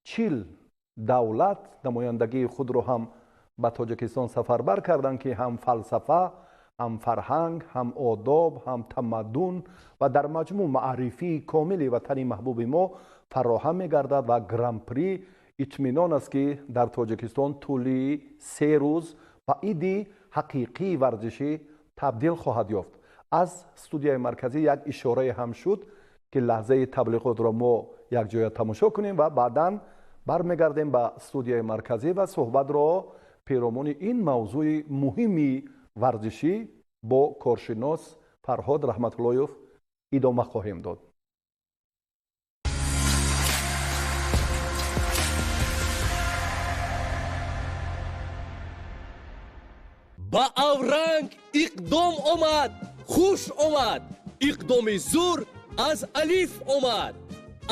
40 давлат намояндагии худро ҳам ба Тоҷикистон сафарбар карданд, ки ҳам фалсафа, ҳам фарҳанг, ҳам одоб, ҳам тамаддун ва дар маҷмӯъ маърифии комили ватани маҳбуби мо фароҳам мегардад ва Гран-при итминон аст, ки дар Тоҷикистон тӯли 3 рӯз ба иди ҳақиқии варзишӣ табдил хоҳад ёфт. Аз студияи марказӣ як ишорае ҳам шуд, ки лаҳзаи таблиғотро мо якҷоя тамошо кунем ва баъдан бармегардем ба студияи марказӣ ва суҳбатро پیرامون این موضوع مهمی ورزشی با کارشناس فرهاد رحمت‌اللهیف ادامه خواهیم داد. Ба Авранг иқдом омад, хуш омад. Иқдоми зур аз Алиф омад.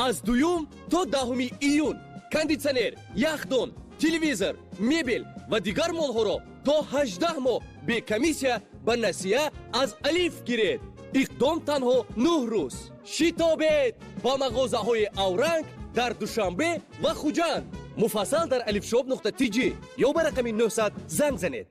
Аз 2 то 10 июн кондитсионер, яхдон, телевизор, мебел ва дигар молҳоро то 18 моҳ бе комиссия ба насия аз Алиф гиред. Иқдом танҳо 9 рӯз. Шитобед ба мағозаҳои Авранг дар Душанбе ва Хуҷанд. Муфассал дар alifshop.tj ё ба рақами 900 занг занед.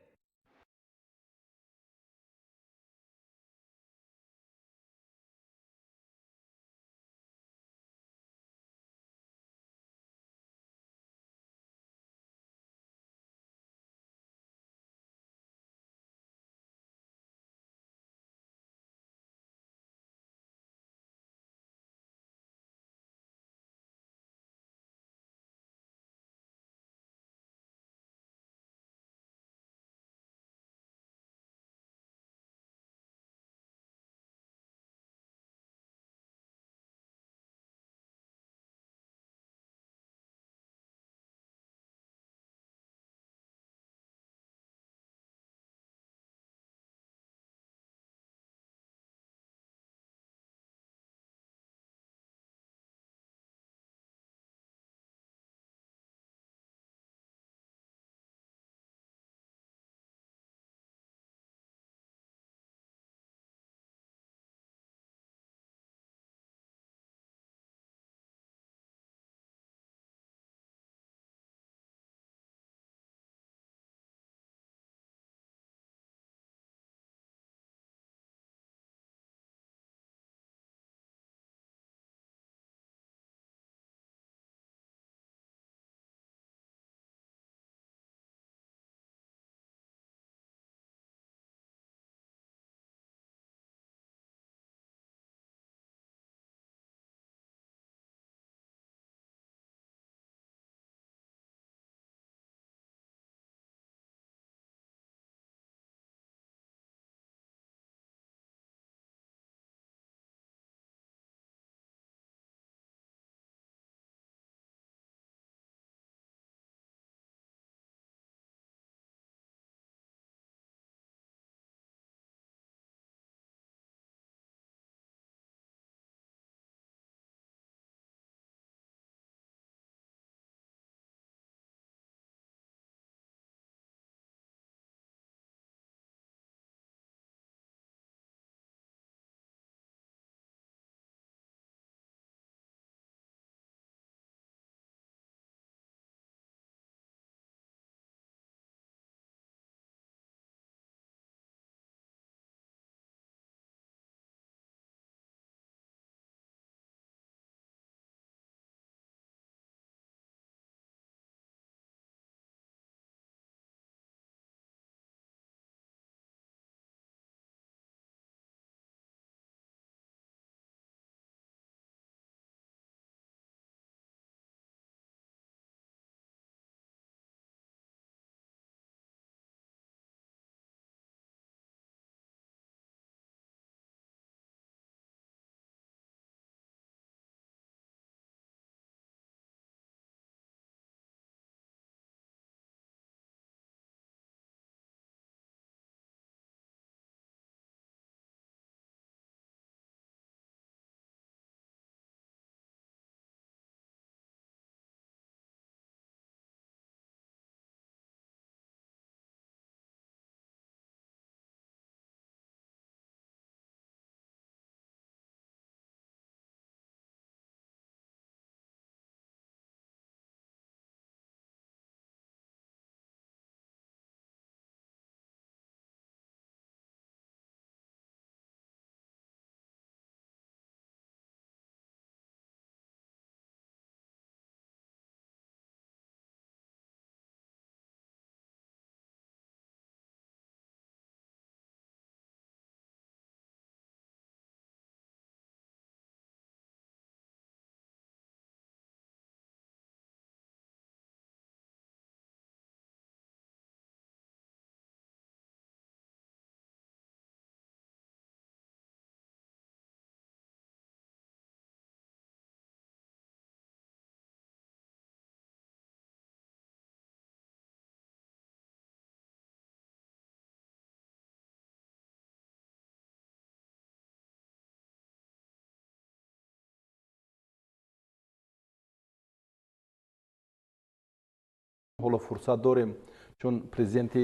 Ҳоло фурсат дорем, чун президенти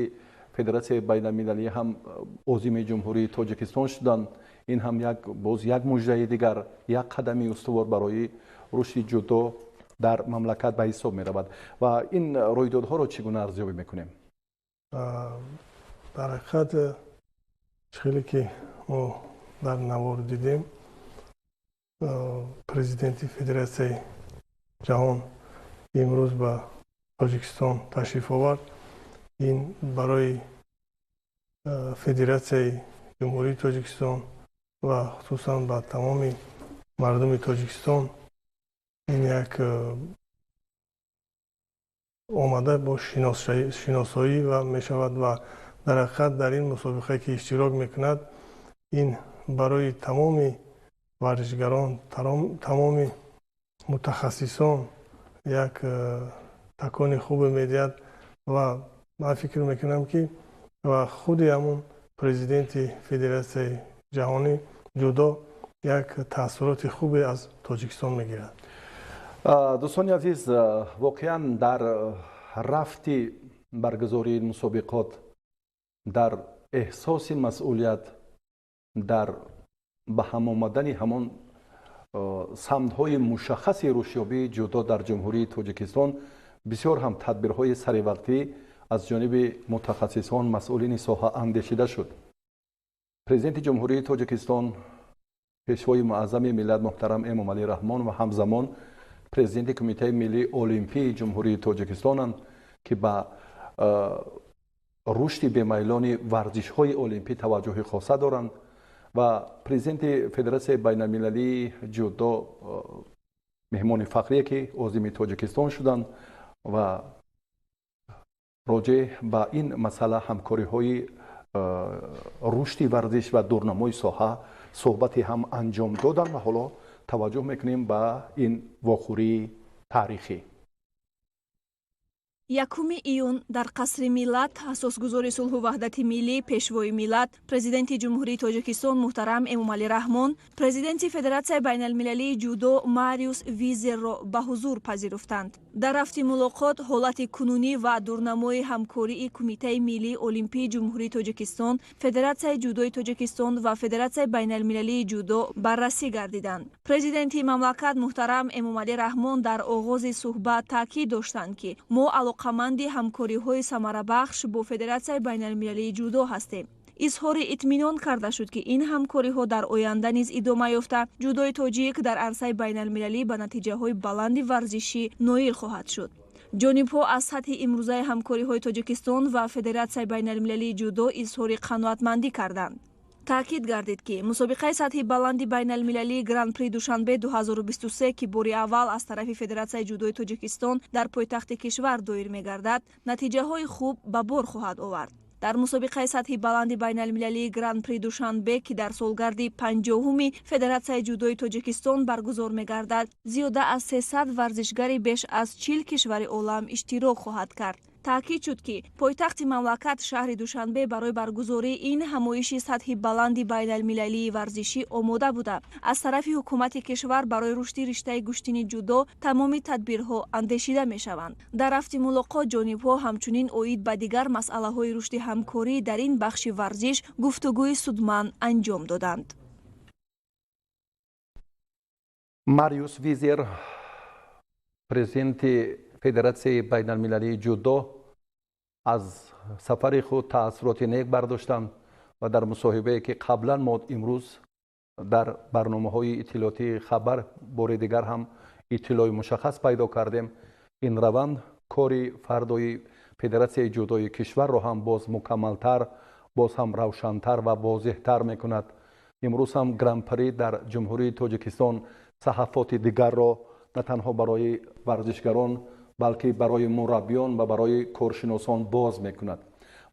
Федератсияи байналмилалӣ ҳам озими Ҷумҳурии Тоҷикистон шуданд. Ин ҳам як боз як муждаи дигар, як қадами устувор барои рушди ҷудо дар мамлакат ба ҳисоб меравад. Ва ин рӯйдодҳоро чӣ гуна арзёбӣ мекунем? Дар ҳақиқат, хеле ки мо дар навор дидем, президенти Федератсияи ҷаҳон имрӯз ба Тоҷикистон ташриф овард. Ин барои Федератсияи Ҷумҳурии Тоҷикистон ва хусусан ба тамоми мардуми Тоҷикистон ин як омада бо шиносоӣ ва мешавад. Ва дар ҳақиқат, дар ин мусобиқае ки иштирок мекунад, ин барои тамоми варзишгарон, тамоми мутахассисон як такони хубе медиҳад. Ва ман фикр мекунам, ки ва худи ҳамун президенти Федератсияи ҷаҳонӣ ҷудо як таассуроти хубе аз Тоҷикистон мегирад. Дӯстони азиз, воқеан, дар рафти баргузории мусобиқот, дар эҳсоси масъулият, дар ба ҳам омадани ҳамон самтҳои мушаххаси рушдёбии ҷудо дар Ҷумҳурии Тоҷикистон бисёр ҳам тадбирҳои саривақтӣ аз ҷониби мутахассисон, масъулини соҳа андешида шуд. Президенти Ҷумҳурии Тоҷикистон, Пешвои муаззами миллат муҳтарам Эмомалӣ Раҳмон ва ҳамзамон президенти Кумитаи миллии олимпии Ҷумҳурии Тоҷикистонанд, ки ба рушди бемайлони варзишҳои олимпӣ таваҷҷӯҳи хоса доранд, ва президенти Федератсияи байналмилалии ҷудо, меҳмони фахрие, ки озими Тоҷикистон шуданд ва роҷеъ ба ин масъала, ҳамкориҳои рушди варзиш ва дурнамои соҳа суҳбате ҳам анҷом доданд. Ва ҳоло таваҷҷӯҳ мекунем ба ин вохӯрии таърихӣ. 1 июн дар Қасри Миллат асосгузори сулҳу ваҳдати миллӣ, Пешвои миллат, Президенти Ҷумҳурии Тоҷикистон муҳтарам Эмомалӣ Раҳмон президенти Федератсияи байналмилалии ҷудо Мариус Визерро ба ҳузур пазируфтанд. Дар рафти мулоқот ҳолати кунунӣ ва дурнамои ҳамкории Кумитаи миллии олимпии Ҷумҳурии Тоҷикистон, Федератсияи ҷудои Тоҷикистон ва Федератсияи байналмилалии ҷудо баррасӣ гардиданд. Президенти мамлакат муҳтарам Эмомалӣ Раҳмон дар оғози суҳбат таъкид доштанд, ки мо алоқаманди ҳамкориҳои самарабахш бо Федератсияи байналмилалии ҷудо ҳастем. Изҳори итминон карда шуд, ки ин ҳамкориҳо дар оянда низ идома ёфта, ҷудои тоҷик дар арсаи байналмилалӣ ба натиҷаҳои баланди варзишӣ ноил хоҳад шуд. Ҷонибҳо аз сатҳи имрӯзаи ҳамкориҳои Тоҷикистон ва Федератсияи байналмилалии ҷудо изҳори қаноатмандӣ карданд. Таъкид гардид, ки мусобиқаи сатҳи баланди байналмилалии Гран-при Душанбе 2023, ки бори аввал аз тарафи Федератсияи ҷудои Тоҷикистон дар пойтахти кишвар доир мегардад, натиҷаҳои хуб ба бор хоҳад овард. Дар мусобиқаи сатҳи баланди байналмилалии Гран-при Душанбе, ки дар солгарди 50-уми Федератсияи ҷудои Тоҷикистон баргузор мегардад, зиёда аз 300 варзишгари беш аз 40 кишвари олам иштирок хоҳад кард. Таъкид шуд, ки пойтахти мамлакат, шаҳри Душанбе, барои баргузории ин ҳамоиши сатҳи баланди байналмилалии варзишӣ омода буда, аз тарафи ҳукумати кишвар барои рушди риштаи гӯштини ҷудо тамоми тадбирҳо андешида мешаванд. Дар рафти мулоқот ҷонибҳо ҳамчунин оид ба дигар масъалаҳои рушди ҳамкорӣ дар ин бахши варзиш гуфтугӯи судманд анҷом доданд. Мариус Визер, президенти Федератсияи байналмилалии ҷудо, аз сафари худ таассуроти нек бардоштанд ва дар мусоҳибае, ки қаблан мо имрӯз дар барномаҳои иттилоотии хабар бори дигар ҳам иттилои мушаххас пайдо кардем, ин раванд кори фардои Федератсияи ҷудои кишварро ҳам боз мукаммалтар, боз ҳам равшантар ва возеҳтар мекунад. Имрӯз ҳам Гран-при дар Ҷумҳурии Тоҷикистон саҳафоти дигарро на танҳо барои варзишгарон, балки барои мураббиён ва барои коршиносон боз мекунад.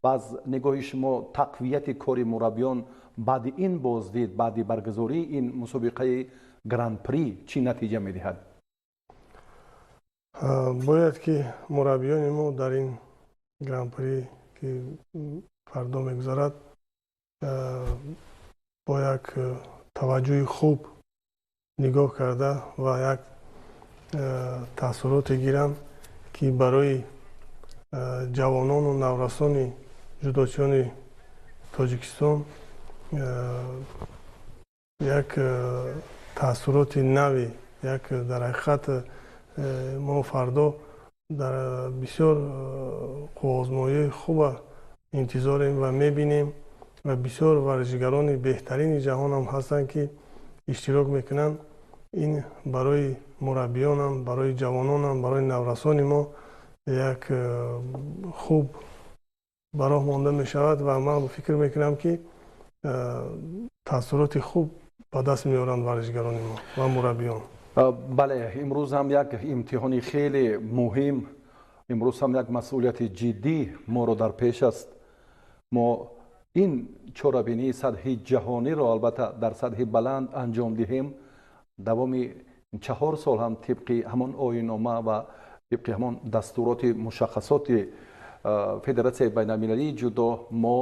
Ва аз нигоҳи шумо, тақвияти кори мураббиён баъди ин боздид, баъди баргузории ин мусобиқаи Гран-при чӣ натиҷа медиҳад? Бояд ки мураббиёни мо дар ин Гран-при, ки фардо мегузарад, бо як таваҷҷӯҳи хуб нигоҳ карда ва як таассуроте гиранд, ки барои Ҷавонону наврасони ҷудочиёни Тоҷикистон як таассуроти нави, як дар ҳақиқат мо фардо дар бисёр қувваозмоиҳои хуба интизорем ва мебинем ва бисёр варзишгарони беҳтарини ҷаҳонам ҳастанд, ки иштирок мекунанд. Ин барои мураббиёнам, барои ҷавононам, барои наврасони мо як хуб ба роҳ монда мешавад ва ман фикр мекунам, ки таассуроти хуб ба даст меоранд варзишгарони мо ва мураббиён. Бале, имрӯз ҳам як имтиҳони хеле муҳим, имрӯз ҳам як масъулияти ҷиддӣ моро дар пеш аст. Мо ин чорабинии сатҳи ҷаҳониро албатта дар сатҳи баланд анҷом диҳем. Давоми 4 сол ҳам тибқи ҳамон оиннома ва тибқи ҳамон дастуроти мушаххасоти Федератсияи байналмилалии ҷудо мо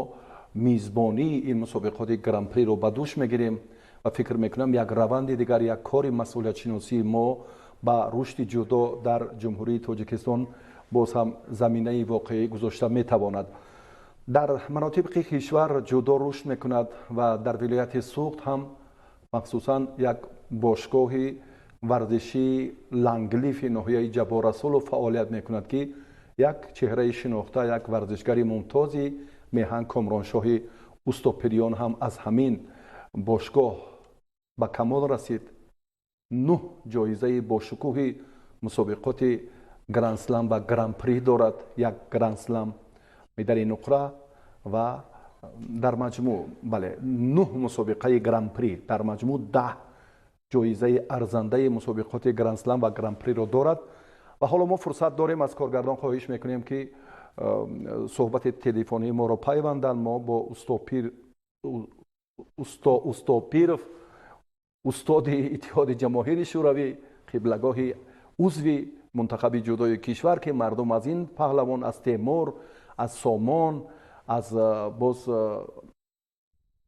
мизбонии ин мусобиқоти гран-приро ба дӯш мегирем ва фикр мекунам, як раванди дигар, як кори масъулиятшиносии мо ба рушди ҷудо дар Ҷумҳурии Тоҷикистон боз ҳам заминаи воқеӣ гузошта метавонад. Дар манотиқи кишвар ҷудо рушд мекунад ва дар вилояти Суғд ҳам махсусан як бошгоҳи варзишии Ланглифи ноҳияи Ҷаббор Расулов фаъолият мекунад, ки як чеҳраи шинохта, як варзишгари мумтози меҳан Комроншоҳи Устопириён ҳам аз ҳамин бошгоҳ ба камол расид. 9 ҷоизаи бошукӯҳи мусобиқоти грандслам ва гран-при дорад, як грандслам, медали нуқра ва дар маҷмӯъ, бале, 9 мусобиқаи гран-при, дар маҷмӯъ 10 ҷоизаи арзандаи мусобиқоти грандслам ва гран-приро дорад. Ва ҳоло мо фурсат дорем, аз коргардон хоҳиш мекунем, ки суҳбати телефонии моро пайванданд. Мо бо Устопиров, устоди Иттиҳоди Ҷамоҳири Шӯравӣ, қиблагоҳи узви мунтахаби ҷудои кишвар, ки мардум аз ин паҳлавон, аз Темур, аз Сомон, аз боз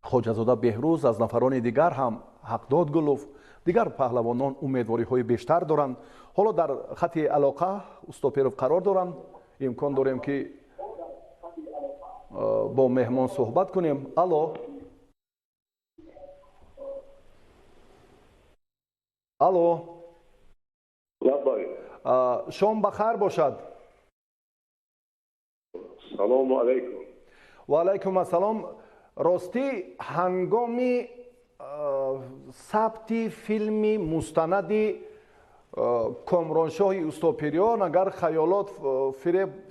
Хоҷазода Беҳрӯз, аз нафарони дигар ҳам, Ҳақдод Гулов, дигар паҳлавонон умедвориҳои бештар доранд. Ҳоло дар хати алоқа Устопиров қарор доранд. Имкон дорем, ки бо меҳмон суҳбат кунем. Алло, алло, шом ба хайр бошад. Салому алайкум. Ва алайкум ассалом. Ростӣ, ҳангоми сабти филми мустанади Комроншоҳи Устопириён, агар хаёлот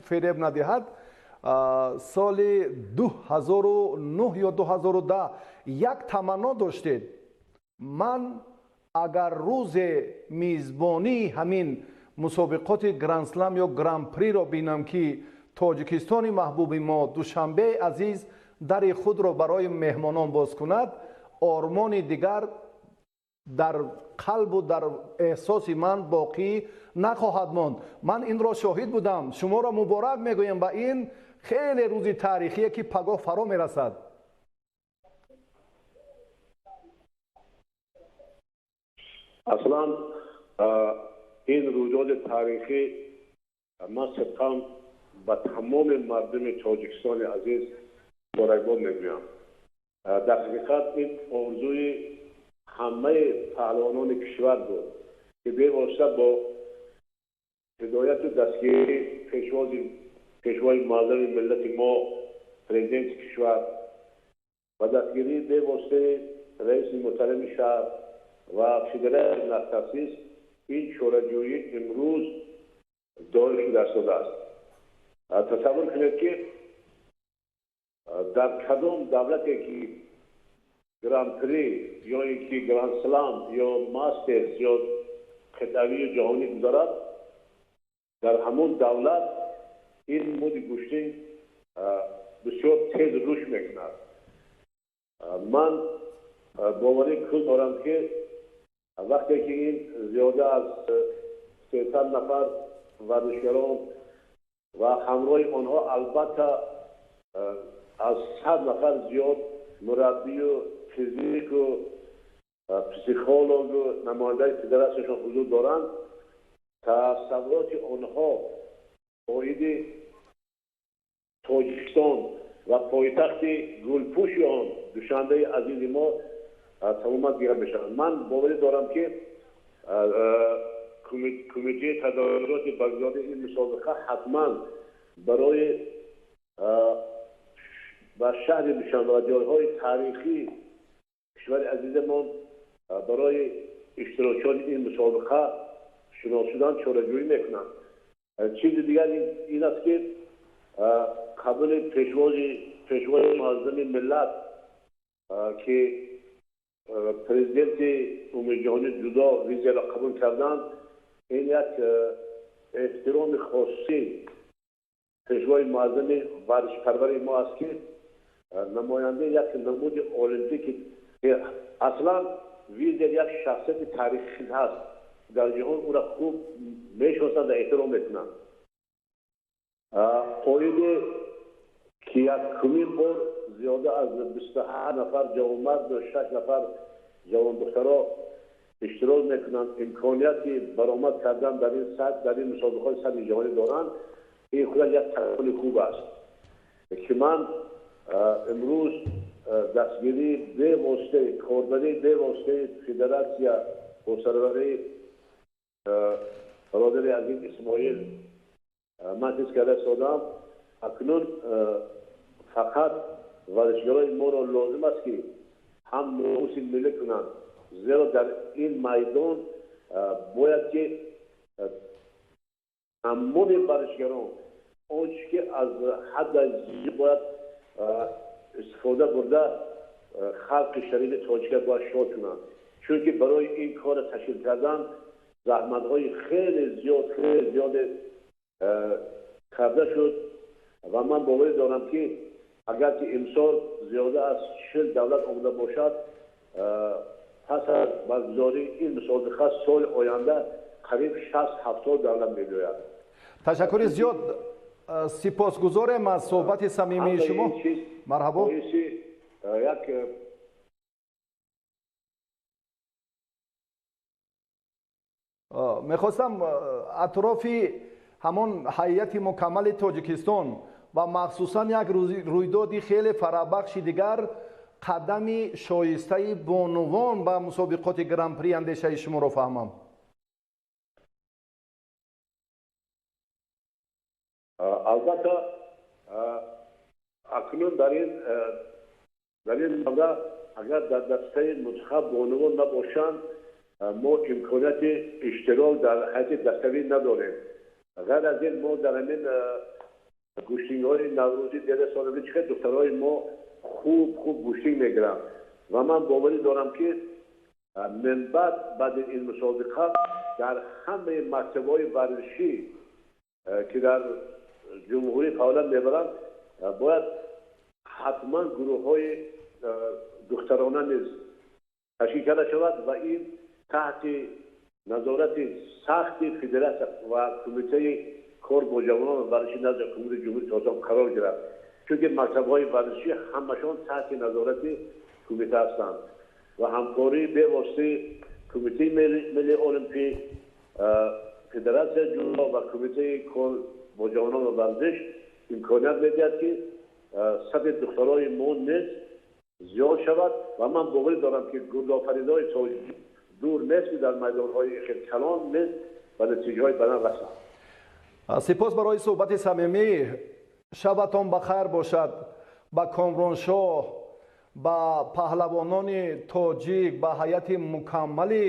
фиреб надиҳад, соли 2009 ё 2010 як таманно доштед: ман агар рӯзе мизбонии ҳамин мусобиқоти грандслам ё гран-приро бинам, ки Тоҷикистони маҳбуби мо, Душанбеи азиз, дари худро барои меҳмонон боз кунад, ормони дигар дар қалбу дар эҳсоси ман боқӣ нахоҳад монд. Ман инро шоҳид будам. Шуморо муборак мегӯем ба ин хеле рӯзи таърихие, ки пагоҳ фаро мерасад. Аслан ин рӯйдоди таърихӣ ман сидқан ба тамоми мардуми Тоҷикистони азиз муборакбод мегӯям. Дар ҳақиқат ин орзуи ҳамаи паҳлавонони кишвар буд, ки бевосита бо ҳидояту дастгирии пешвои муаззами миллати мо, президенти кишвар, ва дастгирии бевоситаи раиси муҳтарами шаҳр ва федератсияи навтаъсис ин чораҷӯӣ имрӯз доир шуда истодааст. Тасаввур кунед, ки дар кадом давлате ки гран-при ё ин ки гранд-слам ё мастерс ё қитъавию ҷаҳонӣ гузарад, дар ҳамон давлат ин муди гӯштин бисёр тез рушд мекунад. Ман боварӣ кул дорам, ки вақте ки ин зиёда аз 300 нафар варзишгарон ва ҳамроҳи онҳо албатта аз 100 нафар зиёд мураббию физику психологу намояндаи федератсияшон ҳузур доранд, тасаввуроти онҳо оиди Тоҷикистон ва пойтахти гулпӯши он Душанбеи азизи мо тамомат гирифта мешавад. Ман боварӣ дорам, ки кумитаи тадоруроти баргузории ин мусобиқа ҳатман барои ба шаҳри Душанбе ва ҷойҳои таърихии кишвари азизамон барои иштирокчиёни ин мусобиқа шинос шудан чораҷӯӣ мекунанд. Чизи дигар ин аст, ки қабули пешвои муаззами миллат, ки президенти умумиҷаҳонии ҷудо Визияро қабул карданд, ин як эҳтироми хоси пешвои муаззами варзишпарвари мо аст, ки намояндаи як намуди олимпӣ, ки аслан Визер як шахсияти таърихӣ ҳаст, дар ҷаҳон ӯро хуб мешиносанд ва эҳтиром мекунанд. Оиде ки якумин бор зиёда аз 28 нафар ҷавонмард ва 6 нафар ҷавондухтаро иштирок мекунанд, имконияти баромад кардан дар ин сатҳ, дар ин мусобиқаҳои сатҳи ҷаҳонӣ доранд, ин худаш як такони хуб аст, ки ман имрӯз дастгирии бевоситаи, корбарии бевоситаи федератсия бо сарварии бародари азиз Исмоил ман ҳис карда истодам. Акнун фақат варзишгарои моро лозим аст, ки ҳам номуси миллӣ кунанд, зеро дар ин майдон бояд ки тамоми варзишгарон он чи ки аз ҳадда зиёд бояд истифода бурда, халқи шарифи тоҷика бояд шод кунанд, чунки барои ин корро ташкил кардан заҳматҳои хеле зиёд, хеле зиёде карда шуд. Ва ман боварӣ дорам, ки агар ки имсол зиёда аз 40 давлат омада бошад, пас аз баргузории ин мусобиқа соли оянда қариб 60-70 давлат мебиёяд. Ташаккури зиёд, сипосгузорем аз суҳбати самимии шумо. Марҳабо. Як Мехостам атрофи ҳамон ҳайати мукаммали Тоҷикистон ва махсусан як рӯйдоди хеле фарабахши дигар, қадами шоистаи бонувон ба мусобиқоти Гран-при, андешаи шуморо фаҳмам. Албатта, акнун дар ин мавзеъ агар дар дастаи мунтахаб бонувон набошанд, мо имконияти иштирок дар ҳайати даставӣ надорем. Ғайр аз ин, мо дар ҳамин гӯштингҳои наврӯзӣ дида солаби чӣ қадр духтарҳои мо хуб хуб гӯштинг мегиранд. Ва ман боварӣ дорам, ки минбаъд, баъди ин мусобиқа, дар ҳамаи мактабҳои варзишӣ, ки дар ҷумҳурӣ фаъолият мебаранд, бояд ҳатман гурӯҳҳои духтарона низ ташкил карда шавад ва ин таҳти назорати сахти федератсия ва кумитаи кор бо ҷавонон ва варзиши назди ҳукумати Ҷумҳурии Тоҷикистон қарор гирад, чунки мактабҳои варзишӣ ҳамашон таҳти назорати кумита ҳастанд ва ҳамкории бевоситаи Кумитаи миллии олимпӣ, федератсияи ҷудо ва кумитаи кор бо ҷавонон ва варзиш имконият медиҳад, ки сатҳи духтарои мо низ зиёд шавад. Ва ман боварӣ дорам, ки гурдофаридои тоҷик дур нест, ки дар майдонҳои хеле калон низ ба натиҷаҳои баланд расанд. Сипос барои суҳбати самимӣ, шабатон ба хайр бошад. Ба Комроншоҳ, ба паҳлавонони тоҷик, ба ҳайати мукаммали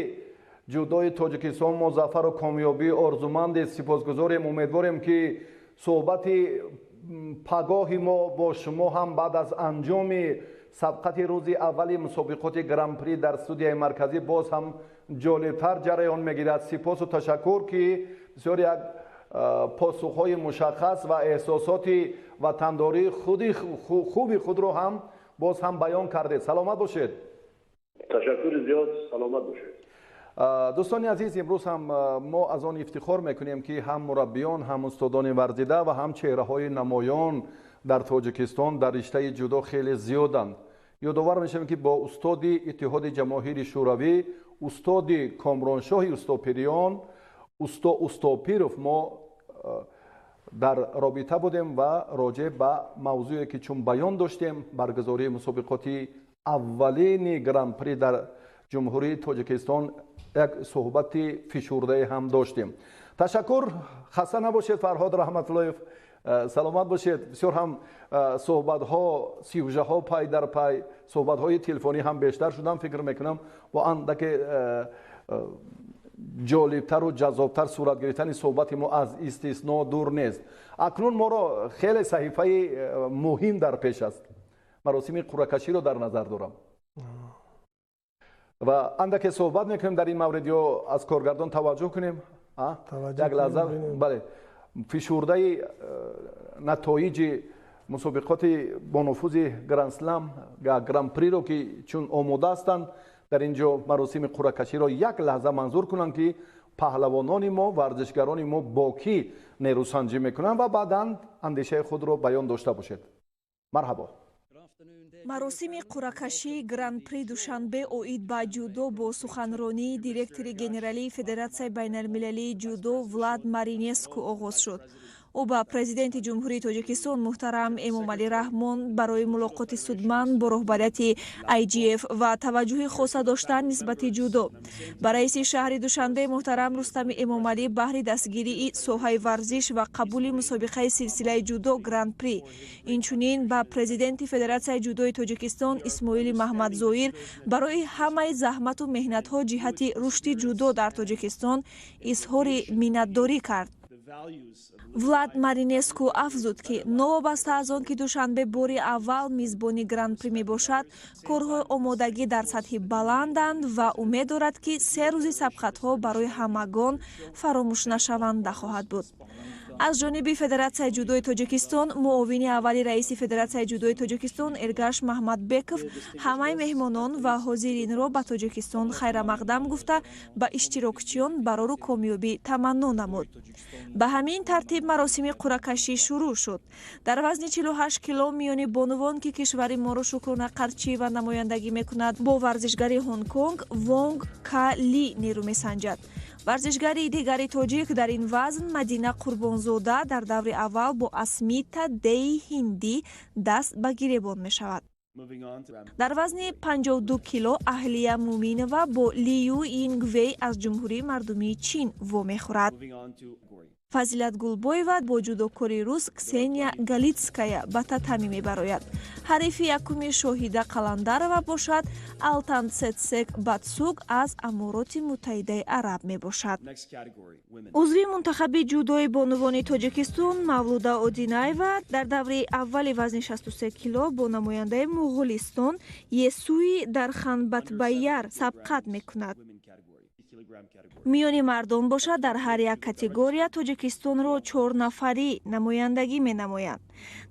ҷудои Тоҷикистон мо зафару комёбӣ орзумандем, сипосгузорем. Умедворем, ки суҳбати пагоҳи мо бо шумо ҳам баъд аз анҷоми сабқати рӯзи аввали мусобиқоти Гран-при дар студияи марказӣ боз ҳам ҷолибтар ҷараён мегирад. Сипосу ташаккур, ки бисёр як посухҳои мушаххас ва эҳсосоти ватандории худи хуби худро ҳам боз ҳам баён кардед. Саломат бошед. Ташаккури зиёд, саломат бошед. Дӯстони азиз, имрӯз ҳам мо аз он ифтихор мекунем, ки ҳам мураббиён, ҳам устодони варзида ва ҳам чеҳраҳои намоён дар Тоҷикистон дар риштаи ҷудо хеле зиёданд. Ёдовар мешавем, ки бо устоди Иттиҳоди Ҷамоҳири Шӯравӣ, устоди Комроншоҳи Устопириён, усто Устопиров мо Дар робита будем ва роҷеъ ба мавзӯе ки чун баён доштем, баргузории мусобиқоти аввалини Гран-при дар Ҷумҳурии Тоҷикистон, як суҳбати фишурдае ҳам доштем. Ташаккур, хаста набошед, Фарҳод Раҳматуллоев, саломат бошед. Бисёр ҳам суҳбатҳо, сюжаҳо пай дар пай, суҳбатҳои телефонӣ ҳам бештар шудам. Фикр мекунам, бо андаке ҷолибтару ҷаззобтар сурат гирифтани суҳбати мо аз истисно дур нест. Акнун моро хеле саҳифаи муҳим дар пеш аст, маросими қуръакаширо дар назар дорам ва андаке суҳбат мекунем дар ин маврид ё аз коргардон таваҷҷӯҳ кунем як лаҳза. Бале, фишурдаи натоиҷи мусобиқоти бонуфузи Грандслам, Гран-приро ки чун омода ҳастанд, дар ин ҷо маросими қуръакаширо як лаҳза манзур кунанд, ки паҳлавонони мо, варзишгарони мо бо кӣ нерӯсанҷӣ мекунанд ва баъдан андешаи худро баён дошта бошед. Марҳабо. Маросими қуръакашии Гран-при Душанбе оид ба ҷудо бо суханронии директори генералии Федератсияи байналмилалии ҷудо Влад Маринеску оғоз шуд. Ӯ ба Президенти Ҷумҳурии Тоҷикистон муҳтарам Эмомалӣ Раҳмон барои мулоқоти судманд бо роҳбарияти IJF ва таваҷҷӯҳи хоса доштан нисбати ҷудо, ба раиси шаҳри Душанбе муҳтарам Рустами Эмомалӣ баҳри дастгирии соҳаи варзиш ва қабули мусобиқаи силсилаи ҷудо Гран-при, инчунин ба президенти Федератсияи ҷудои Тоҷикистон Исмоили Маҳмадзоир барои ҳамаи заҳмату меҳнатҳо ҷиҳати рушди ҷудо дар Тоҷикистон изҳори миннатдорӣ кард. Влад Маринеску афзуд, ки новобаста аз он ки Душанбе бори аввал мизбони Гран-при мебошад, корҳои омодагӣ дар сатҳи баланданд ва умед дорад, ки 3 рӯзи сабқатҳо барои ҳамагон фаромӯшнашаванда хоҳад буд. Аз ҷониби Федератсияи ҷудои Тоҷикистон муовини аввали раиси Федератсияи ҷудои Тоҷикистон Эргаш Маҳмадбеков ҳамаи меҳмонон ва ҳозиринро ба Тоҷикистон хайрамақдам гуфта, ба иштирокчиён барору комёбӣ таманно намуд. Ба ҳамин тартиб маросими қуръакашӣ шурӯъ шуд. Дар вазни 48 кило миёни бонувон, ки кишвари моро Шукрона Қарчиева намояндагӣ мекунад, бо варзишгари Ҳонконг Вонг Ка Ли нерӯ месанҷад. Варзишгари дигари тоҷик дар ин вазн Мадина Қурбонзода дар даври аввал бо Асмита Деи ҳиндӣ даст ба гиребон мешавад. Дар вазни 52 кило Аҳлия Муминова бо Лию Ингвей аз Ҷумҳурии Мардумии Чин вомехӯрад. Фазилат Гулбоева бо ҷудокори рус Ксения Галитская ба татами мебарояд. Ҳарифи якуми Шоҳида Қаландарова бошад Алтанцетсек Батсуг аз Амороти Муттаҳидаи Араб мебошад. Узви мунтахаби ҷудои бонувони Тоҷикистон Мавлуда Одинаева дар даври аввали вазни 63 кило бо намояндаи Муғулистон Есуи Дарханбатбаяр сабқат мекунад. Миёни мардон бошад, дар ҳар як категория Тоҷикистонро чорнафарӣ намояндагӣ менамоянд.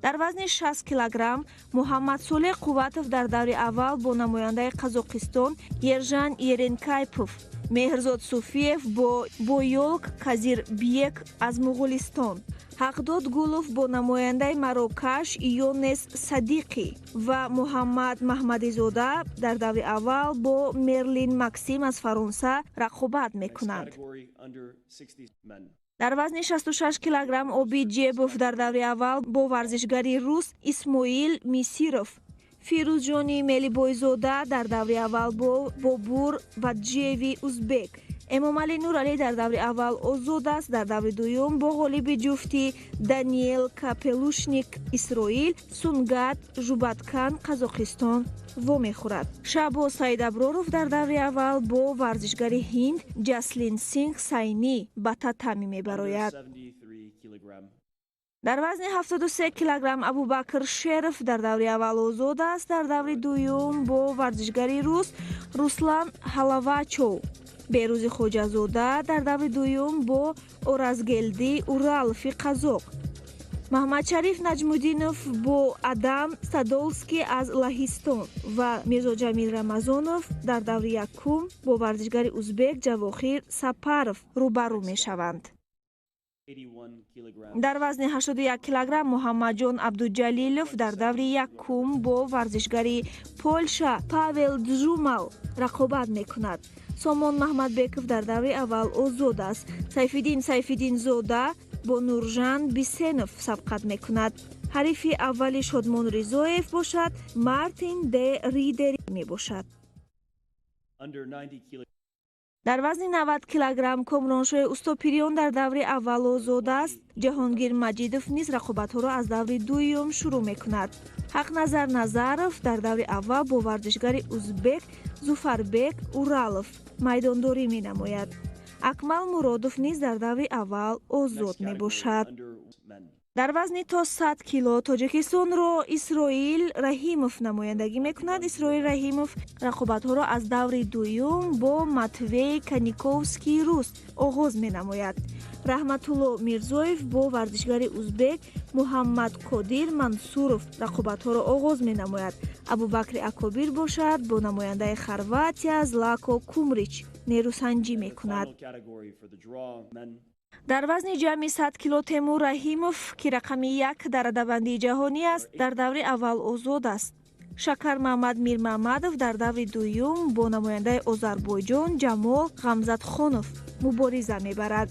Дар вазни 60 килограмм Муҳаммадсолеҳ Қувватов дар даври аввал бо намояндаи Қазоқистон Ержан Еренкайпов, Меҳрзод Суфиев бо Бойолк Казирбиек аз Муғулистон, Ҳақдод Гулов бо намояндаи Марокаш Йонес Садиқӣ ва Муҳаммад Маҳмадизода дар даври аввал бо Мерлин Максим аз Фаронса рақобат мекунанд. Дар вазни 66 килограмм Обид Ҷебов дар даври аввал бо варзишгари рус Исмоил Мисиров, Фирӯзҷони Мелибойзода дар даври аввал бо Бобур Баджиеви узбек, Эмомалӣ Нуралӣ дар даври аввал озод аст, дар даври дуюм бо ғолиби ҷуфти Даниел Капелушник Исроил, Сунгат Жубаткан Қазоқистон вомехӯрад. Шаҳбоз Саидаброров дар даври аввал бо варзишгари ҳинд Ҷаслин Синг Сайнӣ ба татами мебарояд. Дар вазни 73 килограмм Абубакр Шеров дар даври аввал озод аст, дар даври дуюм бо варзишгари рус Руслан Ҳалавачов, Берӯзи Хоҷазода дар даври дуюм бо Оразгелди Уралфи қазоқ, Маҳмадшариф Наҷмуддинов бо Адам Садолский аз Лаҳистон ва Мирзоҷамил Рамазонов дар даври якум бо варзишгари узбек Ҷавохир Сапаров рӯбарӯ мешаванд. Дар вазни 81 килограмм Муҳаммадҷон Абдуҷалилов дар даври якум бо варзишгари Полша Павел Джумал рақобат мекунад. Сомон Маҳмадбеков дар даври аввал озод аст. Сайфиддин Сайфиддинзода Бо Нуржан Бисенов сабқат мекунад. Ҳарифи аввали Шодмон Ризоев бошад, Мартин де Ридер мебошад. Дар вазни 90 килограмм Комроншоҳи Устопириён дар даври аввал озод аст. Ҷаҳонгир Маҷидов низ рақобатҳоро аз даври дуюм шурӯъ мекунад. Ҳақназар Назаров дар даври аввал бо варзишгари узбек Зуфарбек Уралов майдондорӣ менамояд. Акмал Муродов низ дар даври аввал озод мебошад. Дар вазни то 100 кило Тоҷикистонро Исроил Раҳимов намояндагӣ мекунад. Исроил Раҳимов рақобатҳоро аз даври дуюм бо Матвей Каниковский рус оғоз менамояд. Раҳматулло Мирзоев бо варзишгари узбек Муҳаммадқодир Мансуров рақобатҳоро оғоз менамояд. Абубакри Акобир бошад, бо намояндаи Хорватия Злако Кумрич нерӯсанҷӣ мекунад. Дар вазни ҷамъи 100 кило Темур Раҳимов, ки рақами як дар радабандии ҷаҳонӣ аст, дар даври аввал озод аст. Шакар Маҳмад Мирмаҳмадов дар даври дуюм бо намояндаи Озарбойҷон Ҷамол Ғамзатхонов мубориза мебарад.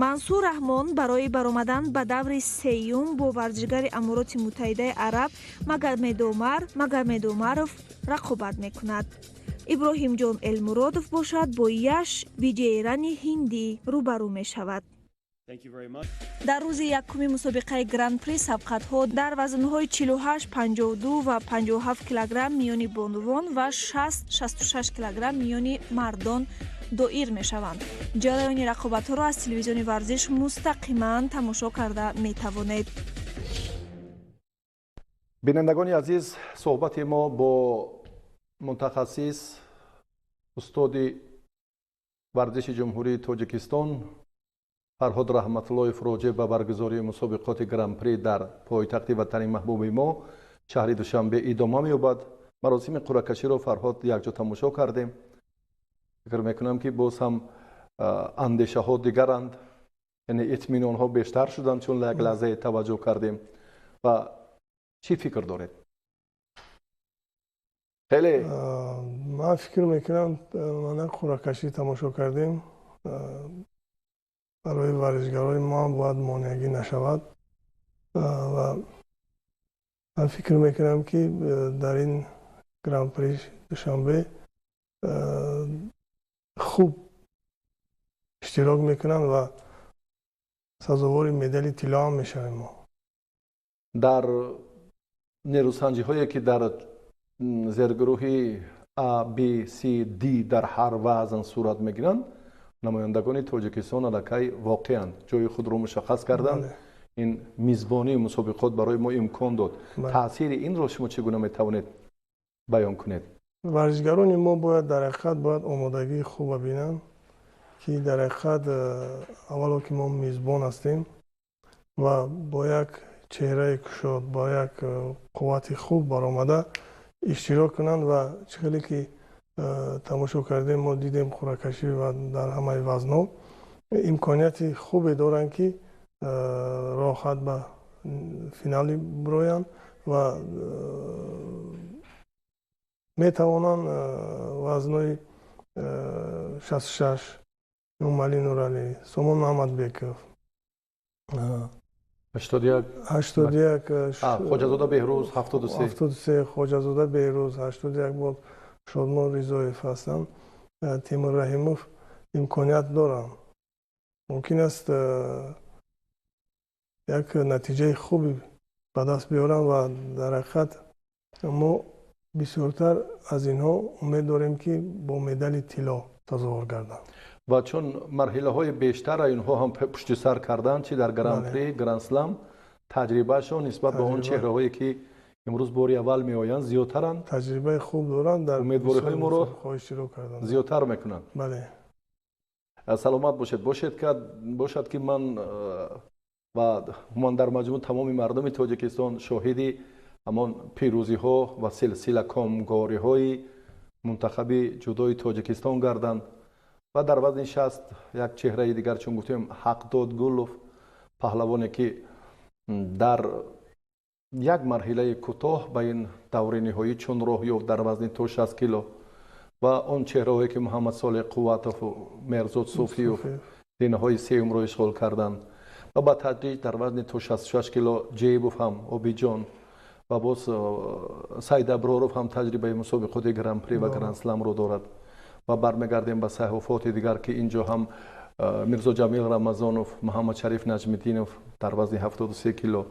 Мансур Раҳмон барои баромадан ба даври сеюм бо варзишгари Амороти Муттаҳидаи Араб Магомедомар Магомедомаров рақобат мекунад. Иброҳимҷон Элмуродов бошад, бо Яш Биҷейрани ҳиндӣ рӯбарӯ мешавад. Дар рӯзи якуми мусобиқаи Гран-при сабқатҳо дар вазнҳои 48, 52 ва 57 килограмм миёни бонувон ва 60, 66 килограмм миёни мардон доир мешаванд. Ҷараёни рақобатҳоро аз телевизиони Варзиш мустақиман тамошо карда метавонед. Бинандагони азиз, суҳбати мо бо мутахассис, устоди варзиши Ҷумҳурии Тоҷикистон Фарҳод Раҳматуллоев роҷеъ ба баргузории мусобиқоти Гран-при дар пойтахти ватани маҳбуби мо, шаҳри Душанбе, идома меёбад. Маросими қуръакаширо, Фарҳод, якҷо тамошо кардем. Фикр мекунам, ки боз ҳам андешаҳо дигаранд, яъне итминонҳо бештар шуданд, чун як лаҳзае таваҷҷӯҳ кардем. Ва чӣ фикр доред? Хеле Ман фикр мекунам, мана қуръакашӣ тамошо кардем, барои варзишгарои мо ҳам бояд монеагӣ нашавад ва ман фикр мекунам, ки дар ин Гран-при Душанбе хуб иштирок мекунанд ва сазовори медали тилло ҳам мешавем мо. Дар нерӯсанҷиҳое, ки дар зергурӯҳи А, Б, С, Д дар ҳар вазн сурат мегиранд, намояндагони Тоҷикистон аллакай воқеан ҷои худро мушаххас карданд. Ин мизбонии мусобиқот барои мо имкон дод. Таъсири инро шумо чӣ гуна метавонед баён кунед? Варзишгарони мо бояд дар ҳақиқат бояд омодагии хуба бинанд, ки дар ҳақиқат аввало ки мо мизбон ҳастем ва бо як чеҳраи кушод, бо як қуввати хуб баромада иштирок кунанд. Ва чӣ хеле ки тамошо кардем, мо дидем қуръакашӣ ва дар ҳамаи вазнҳо имконияти хубе доранд, ки роҳат ба финали бироянд ва метавонанд вазнои 66 Нумали Нуралӣ, Сомон Маҳмадбеков, 81. 81. Хоҷазода Беҳрӯз, 73. 73, Хоҷазода Беҳрӯз, 81 бо Шодмон Ризоев ҳастанд, Тимур Раҳимов имконият доранд. Мумкин аст, як натиҷаи хуби ба даст биёранд ва дар ҳақиқат мо бисёртар аз инҳо умед дорем, ки бо медали тилло сазовор гарданд. Ва чун марҳилаҳои бештара инҳо ҳам пушти сар карданд, чи дар Гран-при, Гранд-слам, таҷрибаашон нисбат ба он чеҳраҳое, ки имрӯз бори аввал меоянд, зиёдтаранд. Таҷрибаи хуб доранд, дар умедвориҳои моро иштирок карданд. зиёдтар мекунанд. Бале. Саломат бошед. Бошад, ки ман ва ман дар маҷмӯъ тамоми мардуми Тоҷикистон шоҳиди ҳамон пирӯзиҳо ва силсила комгориҳои мунтахаби ҷудои Тоҷикистон гарданд. Ва дар вазни 60 як чеҳраи дигар, чун гуфтем, Ҳақдод Гулов, паҳлавоне, ки дар як марҳилаи кӯтоҳ ба ин даври ниҳоӣ чун роҳ ёфт дар вазни то 60 кило, ва он чеҳраҳое, ки Муҳаммадсолеҳ Қувватову Мерзод Суфиев зинаҳои сеюмро ишғол карданд. Ва ба тадриҷ дар вазни то 66 кило Ҷейбов ҳам, Обиҷон ва боз Саид Аброров ҳам таҷрибаи мусобиқоти Гран-при ва Гранд-сламро дорад. Ва бармегардем ба саҳифоти дигар, ки инҷо ҳам Мирзо Ҷамил Рамазонов, Муҳаммадшариф Наҷмиддинов дар вазни 73 кило,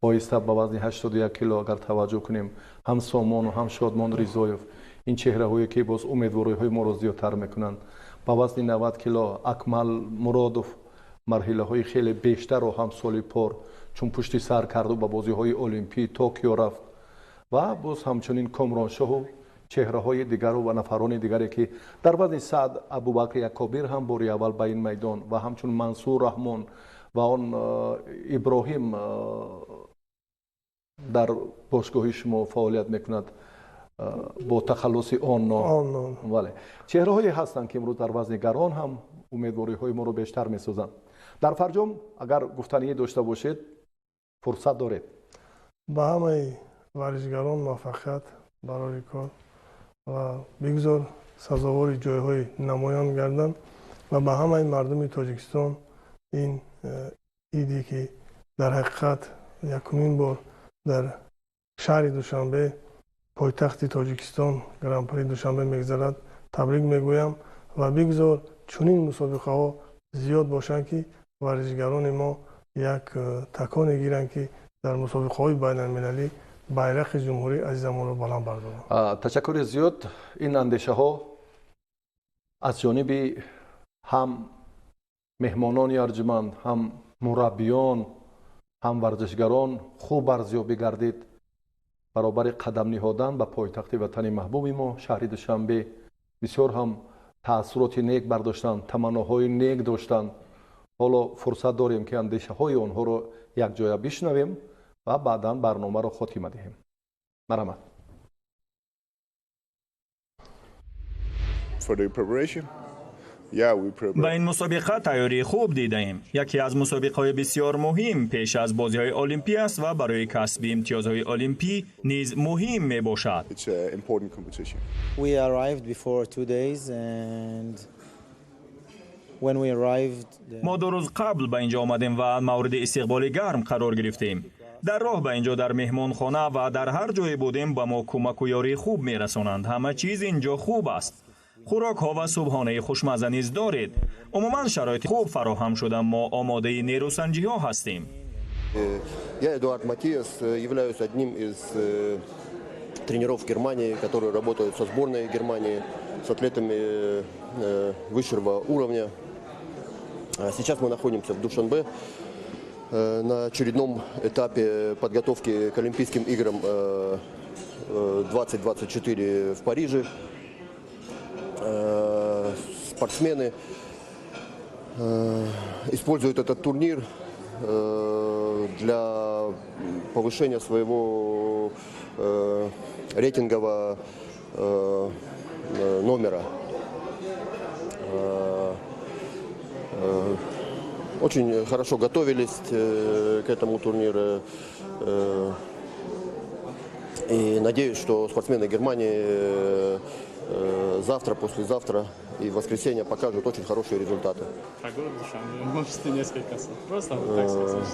оҳиста ба вазни 81 кило агар таваҷҷӯҳ кунем, ҳам Сомону ҳам Шодмон Ризоев, ин чеҳраҳое ки боз умедвориҳои моро зиёдтар мекунанд. Ба вазни 90 кило Акмал Муродов марҳилаҳои хеле бештарро ҳам соли пор чун пушти сар карду ба бозиҳои Олимпии Токио рафт. Ва боз ҳамчунин Комроншоҳу чеҳраҳои дигару ва нафарони дигаре, ки дар вазни 100 Абубакр Якобир ҳам бори аввал ба ин майдон ва ҳамчун Мансур Раҳмон ва он Иброҳим дар бошгоҳи шумо фаъолият мекунад бо тахаллуси Онно. Бале, чеҳраҳое ҳастанд, ки имрӯз дар вазни гарон ҳам умедвориҳои моро бештар месозанд. Дар фарҷом агар гуфтание дошта бошед, фурсат доред. Ба ҳамаи варзишгарон муваффақият барори кор ва бигзор сазовори ҷойҳои намоён гарданд ва ба ҳамаи мардуми Тоҷикистон ин иде ки дар ҳақиқат якумин бор дар шаҳри Душанбе, пойтахти Тоҷикистон, Гран-при Душанбе мегузарад, табрик мегӯям ва бигзор чунин мусобиқаҳо зиёд бошанд, ки варзишгарони мо як таконе гиранд, ки дар мусобиқаҳои байналмилалӣ байрақи ҷумҳурии азизамонро баланд бардоранд. Ташаккури зиёд. Ин андешаҳо аз ҷониби ҳам меҳмонони арҷуманд, ҳам мураббиён, ҳам варзишгарон хуб арзёбӣ гардид. Баробари қадам ниҳодан ба пойтахти ватани маҳбуби мо, шаҳри Душанбе, бисёр ҳам таассуроти нек бардоштанд, таманноҳои нек доштанд. Ҳоло фурсат дорем, ки андешаҳои онҳоро якҷоя бишнавем ва баъдан барномаро хотима диҳем. Марҳамат. Ба ин мусобиқа тайёрии хуб дидаем. Яке аз мусобиқаҳои бисёр муҳим пеш аз бозиҳои Олимпӣ аст ва барои касби имтиёзҳои Олимпӣ низ муҳим мебошад. Мо 2 рӯз қабл ба инҷо омадем ва мавриди истиқболи гарм қарор гирифтем. Дар роҳ ба инҷо, дар меҳмонхона ва дар ҳар ҷое будем, ба мо кӯмаку ёрии хуб мерасонанд. Ҳама чиз инҷо хуб аст. Хӯрокҳо ва субҳонаи хушмазза низ доред. Умуман шароити хуб фароҳам шуда, мо омодаи нерӯсанҷиҳо ҳастем. Я Эдуард Матиас, являюсь одним из тренеров Германии, которые работают со сборной Германии, с атлетами высшего уровня. Сейчас мы находимся в Душанбе на очередном этапе подготовки к Олимпийским играм 2024 в Париже. Спортсмены используют этот турнир для повышения своего рейтингового номера. Очень хорошо готовились к этому турниру. И надеюсь, что спортсмены Германии завтра, послезавтра и в воскресенье покажут очень хорошие результаты. Про город Душанбе можете несколько слов? Просто вот так сказать.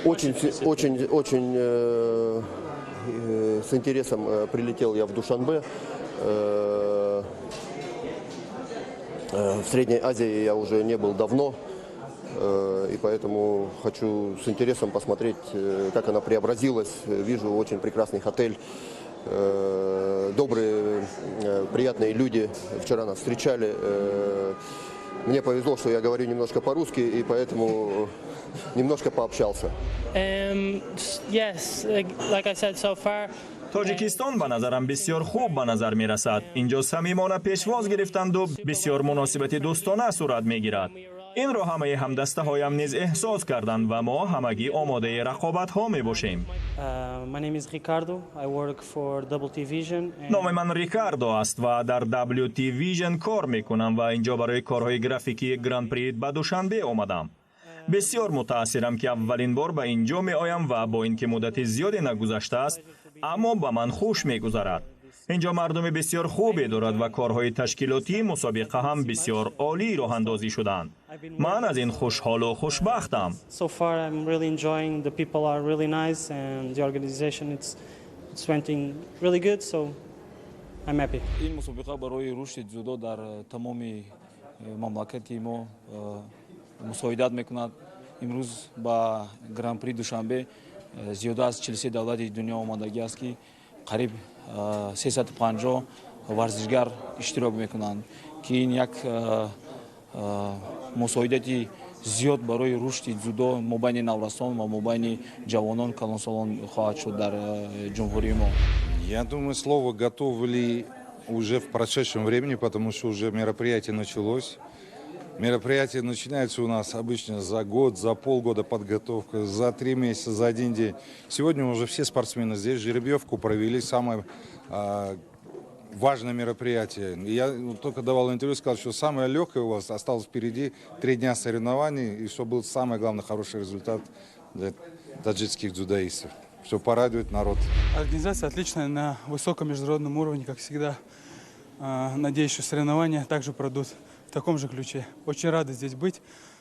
Очень, очень, очень с интересом прилетел я в Душанбе. В Средней Азии я уже не был давно, и поэтому хочу с интересом посмотреть, как она преобразилась. Вижу очень прекрасный отель, добрые, приятные люди вчера нас встречали. Мне повезло, что я говорю немножко по-русски, и поэтому немножко пообщался. Yes, like I said, so far. Тоҷикистон ба назарам бисёр хуб ба назар мерасад. Инҷо самимона пешвоз гирифтанду бисёр муносибати дӯстона сурат мегирад. Инро ҳамаи ҳамдастаҳоям низ эҳсос карданд ва мо ҳамагӣ омодаи рақобатҳо мебошем. Номи ман Рикардо аст ва дар WT Vision кор мекунам ва инҷо барои корҳои графикии Гран-при ба Душанбе омадам. Бисёр мутаассирам, ки аввалин бор ба инҷо меоям ва бо ин ки муддати зиёде нагузаштааст, аммо ба ман хуш мегузарад. Инҷо мардуми бисёр хубе дорад ва корҳои ташкилотии мусобиқа ҳам бисёр олӣ роҳандозӣ шуданд. Ман аз ин хушҳолу хушбахтам. So far I'm really enjoying, the people are really nice and the organization it's went really good, so I'm happy. Ин мусобиқа барои рушди дзюдо дар тамоми мамлакати мо мусоидат мекунад. Имрӯз ба Гран-при Душанбе зиёда аз 43 давлати дунё омадагӣ аст, ки қариб 350 варзишгар иштирок мекунанд, ки ин як мусоидати зиёд барои рушди дзюдо мобайни наврасон ва мобайни ҷавонон, калонсолон хоҳад шуд дар ҷумҳурии мо. Я думаю, слово «готовы» уже в прошедшем времени, потому что уже мероприятие началось. Мероприятие начинается у нас обычно за год, за полгода подготовка, за 3 месяца, за один день. Сегодня уже все спортсмены здесь, жеребьевку провели, самое важное мероприятие. Я только давал интервью, сказал, что самое легкое у вас осталось впереди, 3 дня соревнований, и что был самый главный хороший результат для таджикских дзюдоистов. Что порадует народ. Организация отличная, на высоком международном уровне, как всегда. Надеюсь, что соревнования также пройдут в таком же ключе. Очень рады здесь быть,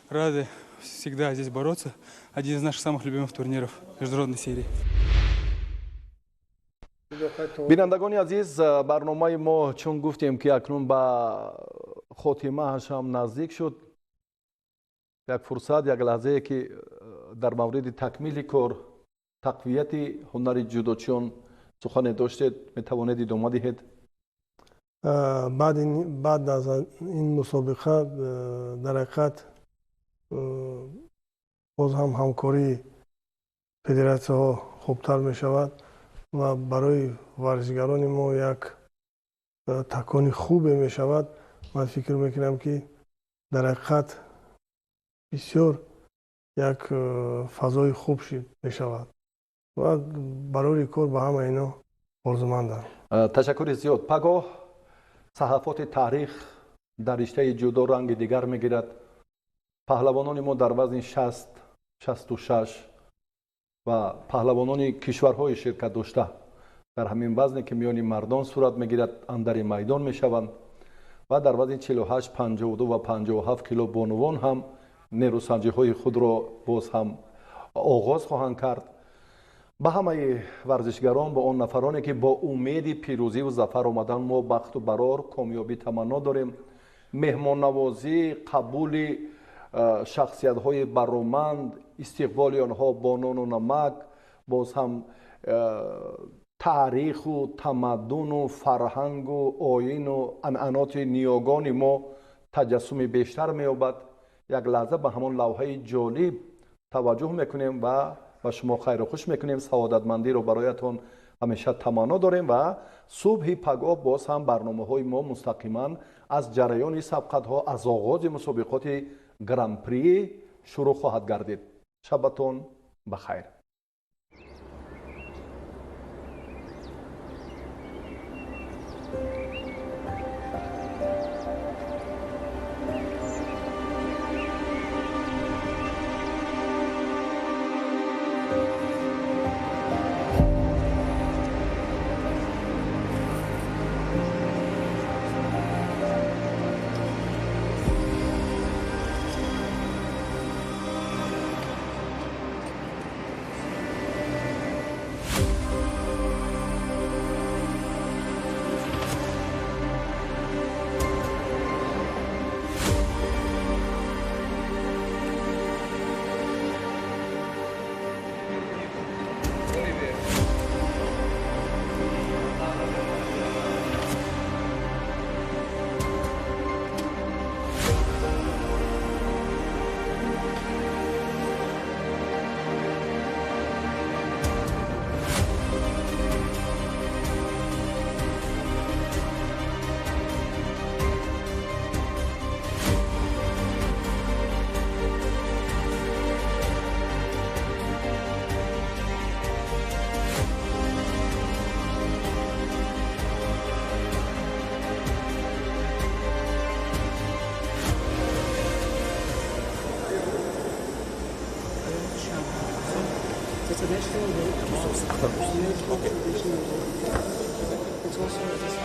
рады всегда здесь бороться. Один из наших самых любимых турниров международной серии. Бинандагони азиз, барномаи мо, чун гуфтем, ки акнун ба хотимааш ҳам наздик шуд. Як фурсат, як лаҳзае, ки дар мавриди такмили кор, тақвияти ҳунари ҷудочиён сухане доштед, метавонед идома диҳед. Баъд аз ин мусобиқа дар ҳақиқат боз ҳам ҳамкории федератсияҳо хубтар мешавад ва барои варзишгарони мо як такони хубе мешавад. Ман фикр мекунам, ки дар ҳақиқат бисёр як фазои хуб мешавад ва барори кор ба ҳама ино орзумандам. Ташаккури зиёд. Пагоҳ саҳафоти таърих дар риштаи ҷудо ранги дигар мегирад. Паҳлавонони мо дар вазни 60, 66 ва паҳлавонони кишварҳои ширкат дошта дар ҳамин вазне, ки миёни мардон сурат мегирад, андари майдон мешаванд ва дар вазни 48, 52 ва 57 кило бонувон ҳам нерӯсанҷиҳои худро боз ҳам оғоз хоҳанд кард. Ба ҳамаи варзишгарон, ба он нафароне, ки бо умеди пирӯзиву зафар омадан, мо бахту барор, комёбӣ таманно дорем. Меҳмоннавозӣ, қабули шахсиятҳои бароманд, истиқболи онҳо бо нону намак, боз ҳам таъриху тамаддуну фарҳангу оину анъаноти ниёгони мо таҷассуми бештар меёбад. Як лаҳза ба ҳамон лавҳаи ҷолиб таваҷҷӯҳ мекунем ва ба шумо хайру хуш мекунем. Саодатмандиро бароятон ҳамеша таманно дорем ва субҳи пагоҳ боз ҳам барномаҳои мо мустақиман аз ҷараёни сабқатҳо, аз оғози мусобиқоти Гран-при шурӯъ хоҳад гардид. Шабатон ба хайр. Okay. It's also this.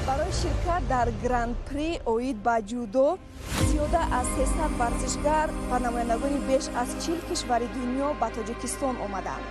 Барои ширкат дар Гран-при оид ба ҷудо зиёда аз 300 варзишгар ва намояндагони беш аз 40 кишвари дунё ба Тоҷикистон омаданд.